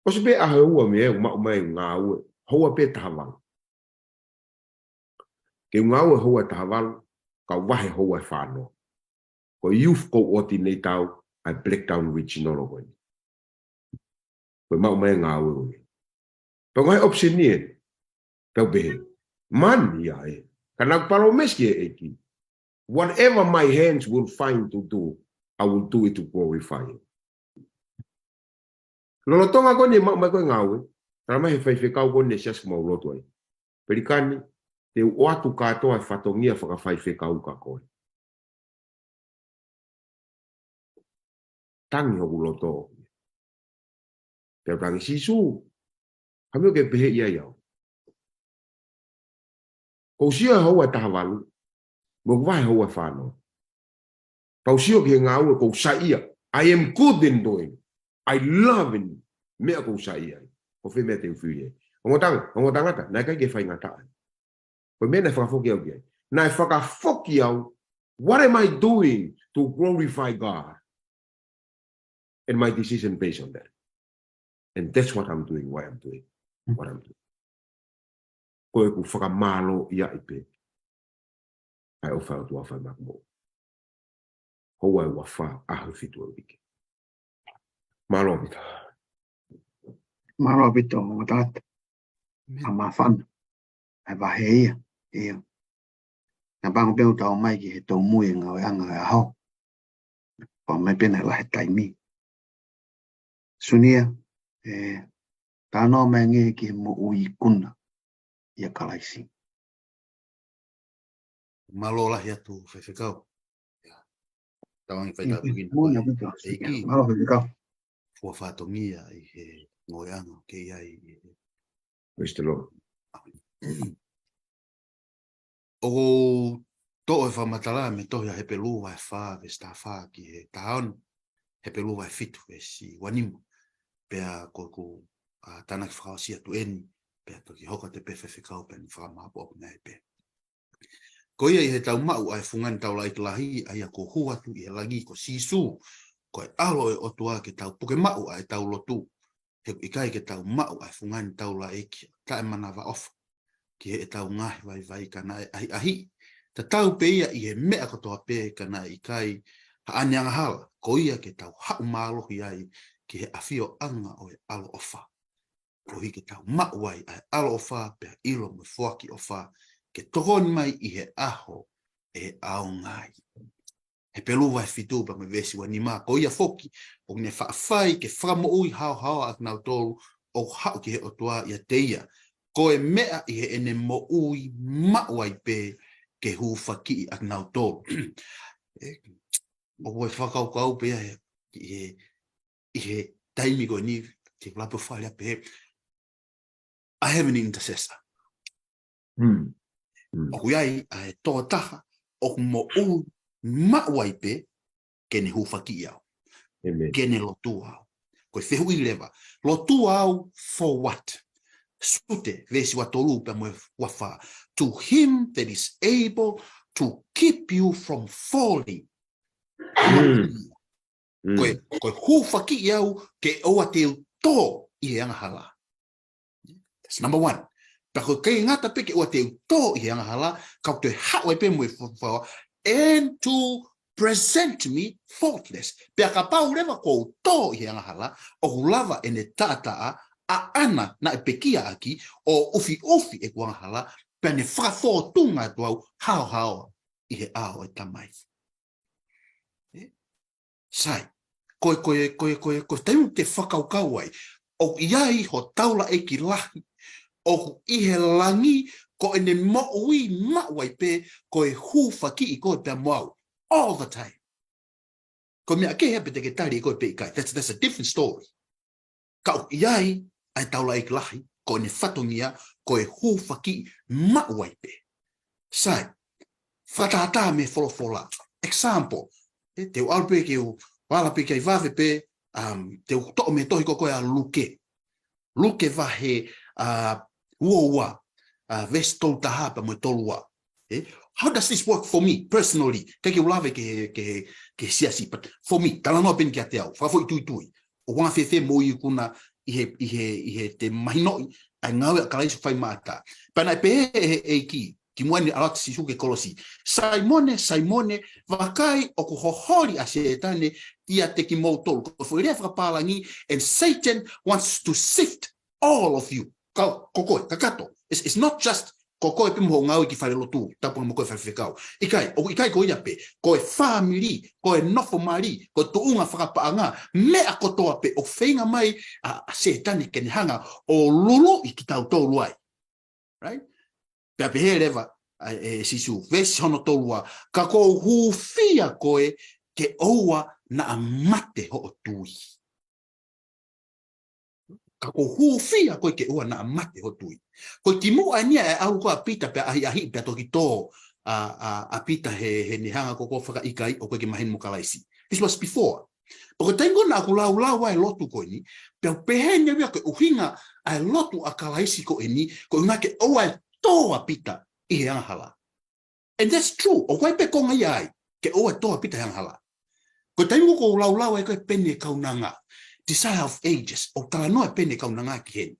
ʻOsi pē ʻaho ʻe ua mei ai ʻeku maʻu mai e ngāue, houa pē ʻe taha valu. Ke u ngāue houa ʻe taha valu, kau vahe houa ʻe fā noa. Ko e youth coordinator au ʻa e Blacktown Regional ko eni. Ko e maʻu mai e ngāue ko ē. Pea ko e ngaahi option ni ē, pea u pehē, man ia ē. Ka naʻa ku palōmesi ki he ʻEiki, whatever my hands will find to do, I will do it to glorify him. Lolotonga ko eni e maʻu mai ko ē e ngāue, tala mai he faifekau ko eni e siasi ʻoku mau lotu ai, pelikani, te u ʻoatu kātoa e fatongia fakafaifekau kia koe. Tangi hoku loto. Pea u tangi, Sīsū, ha meʻa ʻoku ke pehē ai au? ʻOku ou sio he houa ʻe taha valu, mo ʻeku vahe houa ʻe fā noa. Pea u sio ki he ngāue ʻoku ou saiʻia. I am good in doing. I love in meʻa ʻoku ou saiʻia ai. Ko fē meʻa te u fili ai? Ongo tangata, ongo tangata, naʻe ʻikai ke faingataʻa. Ko e meʻa naʻe fakafoki au ki ai. Naʻe fakafoki au, what am I doing to glorify God? And my decision based on that. And that's what I'm doing, why I'm doing what I'm doing. Ko ʻeku fakamālōʻia ai pē ʻa e ʻofa ʻa e ʻOtua ʻoku fai maʻaku mo houa ʻe ua fā ʻaho ʻe fitu ʻo e uike. Mālō ʻaupito. Mālō ʻaupito, ongo tangata. ʻA māfana. ʻA e vahe ia. Ia. Naʻa pango pē ʻo tau mai ki he tōmui e ngāueʻanga ʻo e ʻaho. Pea mai pē naʻe lahi e taimi. Sunia, ē, talanoa mai angē ki he moʻui ikuna ʻia Kalaisi. Mālō lahi atu, faifekau. Ia. Tauange fai tāpuekina. Mālō ʻaupito. ʻEiki. Mālō faifekau. Fua fatongia ʻi he ngāueʻanga ʻoku ke ʻi ai. Praise the Lord. ʻOku ou toʻo e fakamatala mei he tohi ʻa Hepelū vahe fā, veesi taha fā ki he taha ono, Hepelū vahe fitu, veesi ua nima. Pea ko ʻeku, ʻa, tānaki fakaʻosi atu eni, pea toki hoko atu pē faifekau pea ne fakamāʻopoʻopo mai pē. Ko ia ʻi heʻetau maʻu ʻa e fungani taulaʻeiki lahi, ʻa ia kuo hū atu ʻi he langi ko Sīsū, ko e ʻAlo ʻo e ʻOtua, ke tau puke maʻu ʻa ʻetau lotu. He ʻoku ʻikai ke tau maʻu ʻa e fungani taulaʻeiki taʻemanavaʻofa ki heʻetau ngaahi vaivai ka naʻe ʻahiʻahiʻi, tatau pē ia ʻi he meʻa kotoa pē ka naʻe ʻikai haʻane angahala, ko ia ke tau haʻu mālohi ai ki he ʻafioʻanga ʻo e ʻaloʻofa. Koeʻuhi ke tau maʻu ai ʻa e ʻaloʻofa pea ʻilo mo e foaki ʻofa ke tokoni mai ʻi he ʻaho ʻe ʻaonga ai. Hepelū vahe fitu pea mo e veesi ua nima, ko ia foki ʻoku ne faʻa fai ke fakamoʻui haohaoa ʻa kinautolu ʻoku haʻu ki he ʻOtua ʻiate ia, ko e meʻa ʻi heʻene moʻui maʻu ai pē ke hūfakiʻi ʻa kinautolu. ʻE, ʻOku ou fakakaukau pē ia he, ʻi he, ʻi he taimi ko eni, ke u lava pē ʻo fale pē, I have an intercessor. Mm. ʻOku ʻi ai ʻa e tokotaha ʻoku moʻui maʻu ai pē ke ne hūfakiʻi au. Amen. Ke ne lotua au. Ko e fehuʻi leva, lotua au for what? Sute, veesi ua tolu pea mo e ua fā. To him that is able to keep you from falling. Mm. Mm. Ko e, ko e hūfakiʻi au ke ʻoua te u tō ʻi he angahala. That's number one. Pea ʻoku ʻikai ngata pē ke ʻoua te u tō ʻi he angahala, ka ʻoku toe haʻu ai pē mo e fo-, fo-, and to present me faultless. Pea kapau leva kuo u tō ʻi he angahala, ʻoku lava ʻene taʻataʻa ʻaʻana naʻe pekia ʻaki ʻo ʻufiʻufi ʻeku angahala, pea ne fakafōtunga atu au haohaoa ʻi he ʻao ʻo e Tamai. Ē? Sai. Ko e, ko e, ko e, ko e, ko e taimi te fakakaukau ai, ʻoku ʻi ai ho taulaʻeiki lahi ʻoku ʻi he langi, ko ʻene moʻui maʻu ai pē, ko e hūfakiʻi koe pea mo au all the time. Ko e meʻa kehe pē te ke tali ʻe koe pe ʻikai. That's, that's a different story. Ka ʻoku ʻi ai ʻa e taulaʻeiki lahi, ko ʻene fatongia, ko e hūfakiʻi maʻu ai pē. Sai, fakatātā mei he folofola. Example, ē, te u ʻalu pē ke u, ʻalu pē ke u vave pē, um, te u toʻo mei he tohi ko ē ʻa Luke. Luke vahe, uh, ua ua, uh, veesi tolu taha pea mo e tolu ua. Ē? How does this work for me personally? ʻIkai ke u lave ki he, ki he, ki he siasi, but for me, talanoa pē eni kiate au, fakafoʻituitui. ʻOku anga fēfē moʻui ʻoʻoku na ʻi he, ʻi he, ʻi heʻete mahinoʻi ʻa e ngāue ʻa Kalaisi ʻoku fai maʻata? Pea naʻe pehē ʻe he ʻEiki, kimuʻa ʻene ʻalu atu ʻa Sīsū ki he kolosi, Saimone, Saimone, vakai ʻoku hoholi ʻa Sētane ʻiate kimoutolu. Ko e foʻi lea fakapālangi, and Satan wants to sift all of you. Ka, ko koe, kakato. It's, it's not just ko koe pē mo hoʻo ngāue ki falelotu, tapu mo koe faifekau. ʻIkai, ʻoku ʻikai ko ia pē, ko e fāmili, ko e nofo mali, ko e tuʻunga fakapaʻanga, meʻa kotoa pē ʻoku feinga mai ʻa, ʻa Sētane ke ne hanga ʻo luluʻi kitautolu ai. Right? Pea pehē leva ʻa e, ʻe Sīsū, veesi hono tolu ua, ka ʻoku ou hūfia koe ke ʻoua naʻa mate hoʻo tui. Ka ʻoku ou hūfia koe ke ʻoua naʻa mate hoʻo tui. Ko e kimuʻa eni ia ʻa e ʻalu ko ē ʻa Pita pea ʻahiʻahiʻi pea toki tō ʻa, ʻa, ʻa Pita he, heʻene hanga ko ē ʻo fakaʻikaiʻi ʻoku ʻikai ke maheni mo Kalaisi. This was before. Pea ko e taimi ko ē naʻa ku laulau ai e lotu ko eni, pea u pehē ni ia ko e ʻuhinga ʻa e lotu ʻa Kalaisi ko eni, ko e ʻuhinga ke ʻoua ʻe tō ʻa Pita ʻi he angahala. And that's true. ʻOku ʻi ai pē konga ia ai, ke ʻoua ʻe tō ʻa Pita he angahala. Ko e taimi ko ē ʻoku ou laulau ai ko ē Peni ʻo e Kaunanga, Desire of Ages, ʻoku talanoa Peni ʻo e Kaunanga ki heni.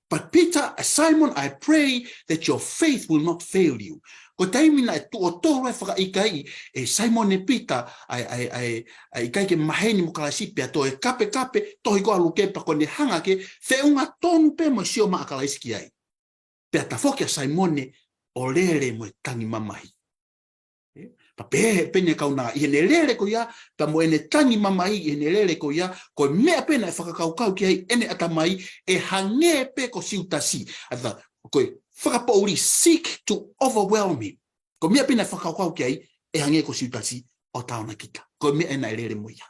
But Peter, uh, Simon, I pray that your faith will not fail you. Ko e taimi naʻe tuʻo tolu ai e fakaʻikaiʻi ʻe Saimone Pita ʻa e, ʻa e, ʻa e, ʻa e ʻikai ke maheni mo Kalaisi pea toe kapekape, tohi ko ē ʻa Luke pea ko ʻene hanga ke feʻunga tonu pē mo e sio mai ʻa Kalaisi ki ai. Pea tafoki ʻa Saimone ʻo lele mo e tangi mamahi. Ē, pea pehē ʻe Peni ʻo e Kaunanga, ʻi heʻene lele ko ia, pea mo ʻene tangi mamahi ʻi heʻene lele ko ia, ko e meʻa pē naʻe fakakaukau ki ai ʻene ʻatamai, ʻe hangē pē ko Siutasi. ʻA ia, ko e fakapoʻuli, seek to overwhelm him. Ko e meʻa pē naʻe fakakaukau ki ai, ʻe hangē ko Siutasi ʻo taonakita. Ko e meʻa naʻe lele mo ia.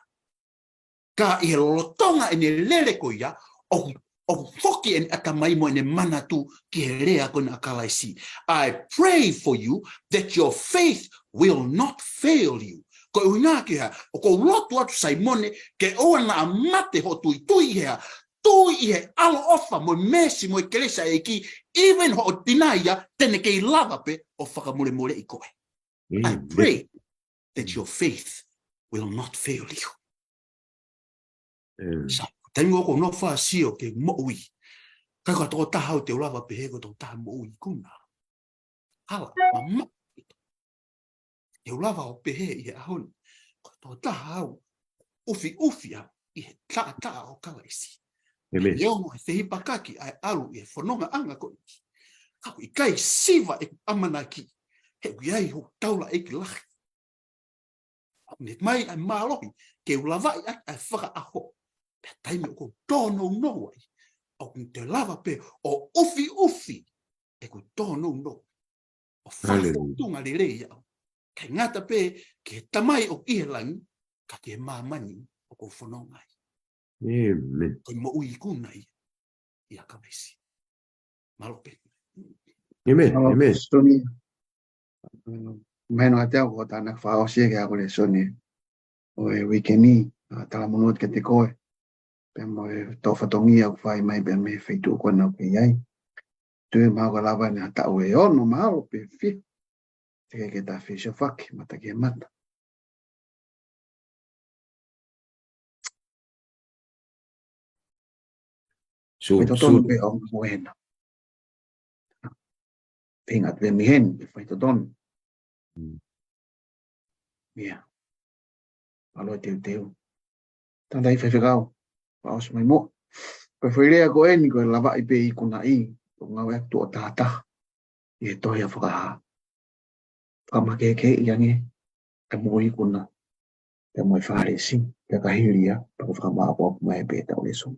Ka ʻi he lolotonga ʻene lele ko ia, ʻoku, ʻoku foki ʻene ʻatamai mo ʻene manatu ki he lea ko ena ʻa Kalaisi. I pray for you that your faith will not fail you. Ko e ʻuhinga ki he hā, ʻoku ou lotu atu Saimone, ke ʻoua naʻa mate hoʻo tui. Tui ʻi he hā? Tui ʻi he ʻaloʻofa mo e meesi mo e kelesi ʻa e ʻEiki, even hoʻo deny ia, te ne kei lava pē ʻo fakamolemoleʻi koe. I pray that your faith will not fail you. Sai, taimi ʻoku ou nofo ʻo sio ki he moʻui, ʻikai ko ha tokotaha au te u lava pehē ko e tokotaha moʻui kuna. Hala, mamaʻo. Te u lava ʻo pehē ʻi he ʻaho ni, ko e tokotaha au, ʻufiʻufi au ʻi he taʻataʻa ʻo Kalaisi. Neongo he fehipakaki ʻa e ʻalu ʻi he fonongaʻanga ko eni, ka ʻoku ʻikai siva ʻeku ʻamanaki, he ʻoku ʻi ai hoku taulaʻeiki lahi. ʻOku ne ʻomai ʻa e mālohi ke u lavaʻi ʻaki ʻa e fakaʻaho. Pea taimi ʻoku ou tōnounou ai, ʻoku ou toe lava pē ʻo ʻufiʻufi ʻeku tōnounou, ʻo fakafōtunga lelei au. ʻIkai ngata pē ki he Tamai ʻoku ʻi he langi, Ka ki he māmani ʻoku ou fononga ai. ʻĒmeni. Ko e moʻui ikuna ia ʻia Kalaisi. Mālō pē. ʻĒmeni. Mālō ʻĒmeni. Soni. Mahino ʻiate au ko e tānaki fakaʻosi ʻa e ako lēsoni ʻo e uike ni, ʻa, talamonū atu kiate koe. Pea mo e tō fatongia ʻoku fai mai pea mei he feituʻu ko ena ʻoku ke ʻi ai. Tui mahalo ʻe lava ʻeni ha taʻu ʻe ono mahalo pe fiha. Teʻeki ke ta fesiofaki, mata ki he mata. Sō, Faitotonu pē ʻo mo ena. Feinga atu pē mei heni, faitotonu. Mm. Ia. Mālō e teuteu. Tānaki faifekau, fakaʻosi mai muʻa. Ko e foʻi lea ko eni ko e lavaʻi pē ikunaʻi, ʻoku ngāueʻaki tuʻo taha taha ʻi he tohi ʻa Fakahā. Fakamakehekeheʻi ange ʻa e moʻui ikuna pea mo e Fālesi, pea ka hili ia, pea ko e fakamāʻopoʻopo mai pē ʻetau lēsoni.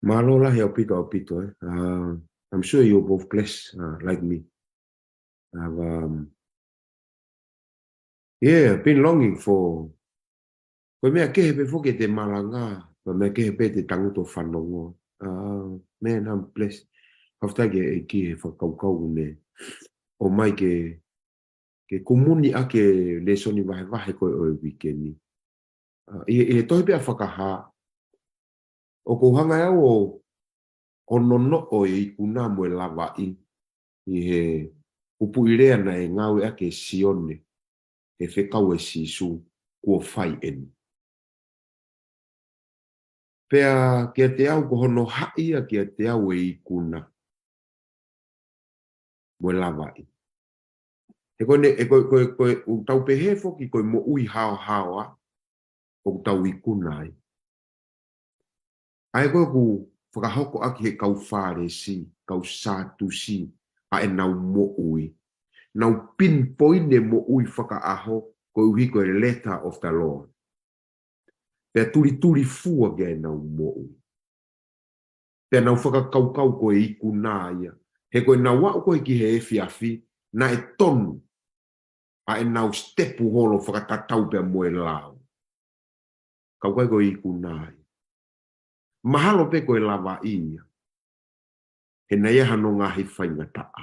Mālō lahi ʻaupito, ʻaupito, eh. Uh, I'm sure you're both blessed, uh, like me. I've, um, yeah, been longing for, ko e meʻa kehe pē foki ʻete malanga, ko e meʻa kehe pē ʻete tangutu ʻo fanongo. Uh, man, I'm blessed. Fakafetaʻi ki he ʻEiki he fakakaukau ne ʻomai ke, ke kumuni ʻaki e lēsoni vahevahe ko ē ʻo e uike ni. Uh, ʻi he, ʻi he tohi pē ʻa Fakahā, ʻoku ou hanga ʻe au ʻo, ʻo nonoʻo e ikuna mo e lavaʻi ʻi he pupuʻi lea naʻe ngāueʻaki ʻe Sione he fekau ʻe Sīsū, kuo fai eni. Pea kiate au ko hono haʻi ia kiate au e ikuna mo e lavaʻi. He ko ʻene, he ko, ko, ko, ʻoku tau pehē foki ko e moʻui haohaoa ʻoku tau ikuna ai. ʻA ē ko ē ʻoku fakahoko ʻaki he kau Fālesi, kau Sātusi, ʻa ʻenau moʻui. Nau pinpoint e moʻui fakaʻaho, koeʻuhi ko e letter of the law. Pea tulituli fua ki heʻenau moʻui. Pea nau fakakaukau ko e ikuna ia. He ko ʻenau aʻu ko ē ki he efiafi, naʻe tonu ʻa ʻenau sitepu holo fakatatau pea mo e lao. Ka ʻoku ʻikai ko e ikuna ia. Mahalo pē ko e lavaʻi ia. He naʻe ʻi ai hano ngaahi faingataʻa.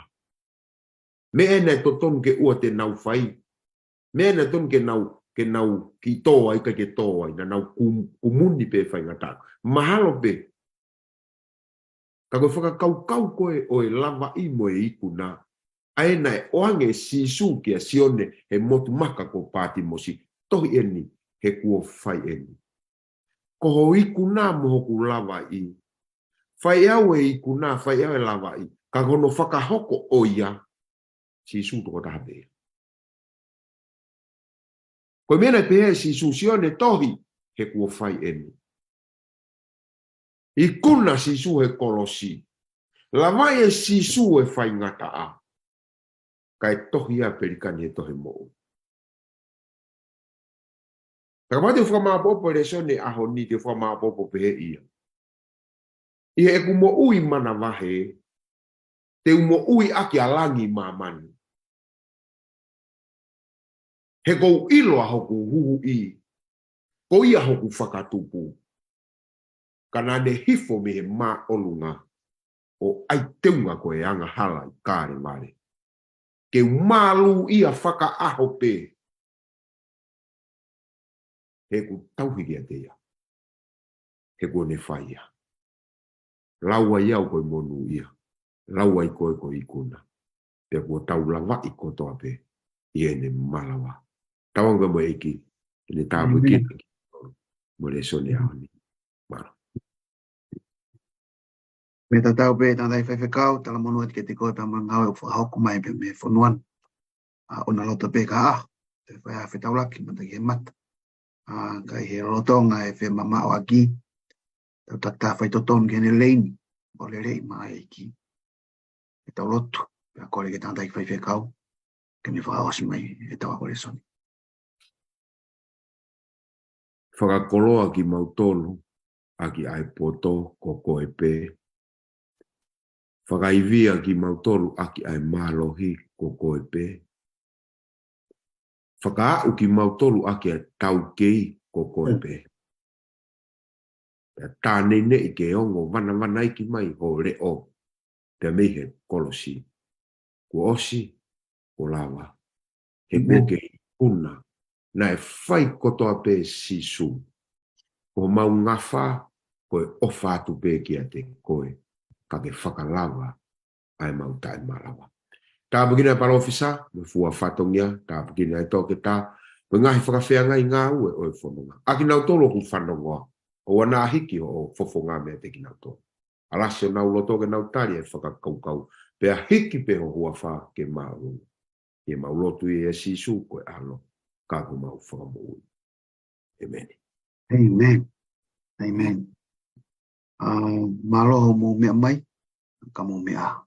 Meʻa naʻe totonu ke ʻoua te nau fai. Meʻa naʻe totonu ke nau, ke nau kiʻi tō ai, ʻikai ke tō ai, naʻa nau kum-, kumuni pē faingataʻa. Mahalo pē. Ka ko e fakakaukau ko ē ʻo e lavaʻi mo e ikuna, ʻa ē naʻe ʻoange ʻe Sīsū kia Sione he motu maka ko Pātimosi, tohi eni, he kuo fai eni. Ko ho ikuna mo hoku lavaʻi. Fai ʻe au e ikuna, fai ʻe au e lavaʻi. Ka ko hono fakahoko ʻo ia, Sīsū tokotaha pē ia. Ko e meʻa naʻe pehē ʻe Sīsū, Sione, tohi, he kuo fai eni. Ikuna Sīsū he kolosi. Lavaʻi ʻe Sīsū e faingataʻa. Kae tohi ʻa Pelikani he tohi moʻui. Ka kapau te u fakamāʻopoʻopo e lēsoni ʻaho ni, te u fakamāʻopoʻopo pehē ia. ʻI heʻeku moʻui manavahē, te u moʻui ʻaki ʻa langi māmani. He ʻoku ou ʻilo ʻa hoku huhuʻi, ko ia hoku fakatupu. Ka naʻa ne hifo mei he māʻolunga ʻo ʻai teunga ko e angahala ʻi Kalevale. Ke u mālūʻia fakaʻaho pē. He ʻoku tauhi kiate ia. He kuo ne fai ia. Lau ai au ko e monūʻia. Lau ai koe ko e ikuna. Pea kuo tau lavaʻi kotoa pē ʻi heʻene malava. Tauange mo e ʻEiki, ʻene tāpuekina ʻEmeni. Mo e lēsoni ʻaho ni. Mālō. Mea tatau pē, tānaki faifekau, talamonū atu kiate koe pea mo e ngāue ʻoku fakahoko mai pē mei he fonua ni. ʻA, ʻoua loto pē ka ʻaho te fai ha fetaulaki mata ki he mata. ʻA, ka ʻi he lolotonga e femamaʻo ʻaki, tau takitaha faitotonu ki heʻene leini, ʻo lelei mai e ʻEiki. ʻE tau lotu, pea kole ki he tānaki faifekau, ke ne fakaʻosi mai ʻetau ako lēsoni. Fakakoloa kimautolu ʻaki ʻa e poto ko koe pē. Fakaivia kimautolu ʻaki ʻa e mālohi ko koe pē. fakaaʻu kimautolu ʻaki ʻa e taukei ko koe pē. Pea tā neineʻi ke ongo vanavanaiki mai ho leʻo, pea mei he kolosi. Kuo ʻosi, kuo lava. He kuo ke ikuna, naʻe fai kotoa pē Sīsū. Ko homau ngafa, ko e ʻofa atu pē kiate koe, ka ke fakalava ʻa e mau taʻemalava. Tāpuekina e palōfesa, mo e fua fatongia, tāpuekina e toketā, mo e ngaahi fakafeangai ngāue ʻo e fononga. ʻA kinautolu ʻoku fanongoa, ʻoua naʻa hiki hoʻo fofonga meiate kinautolu. ʻAlasi honau loto ke nau tali e fakakaukau, pea hiki pē ho huafa ke māʻolunga. ʻI heʻemau lotu ʻia Sīsū ko e ʻAlo, ka ko homau Fakamoʻui. ʻĒmeni. ʻĒmeni. ʻĒmeni. ʻA, mālō hoʻomou meʻa mai, ka mou meʻa.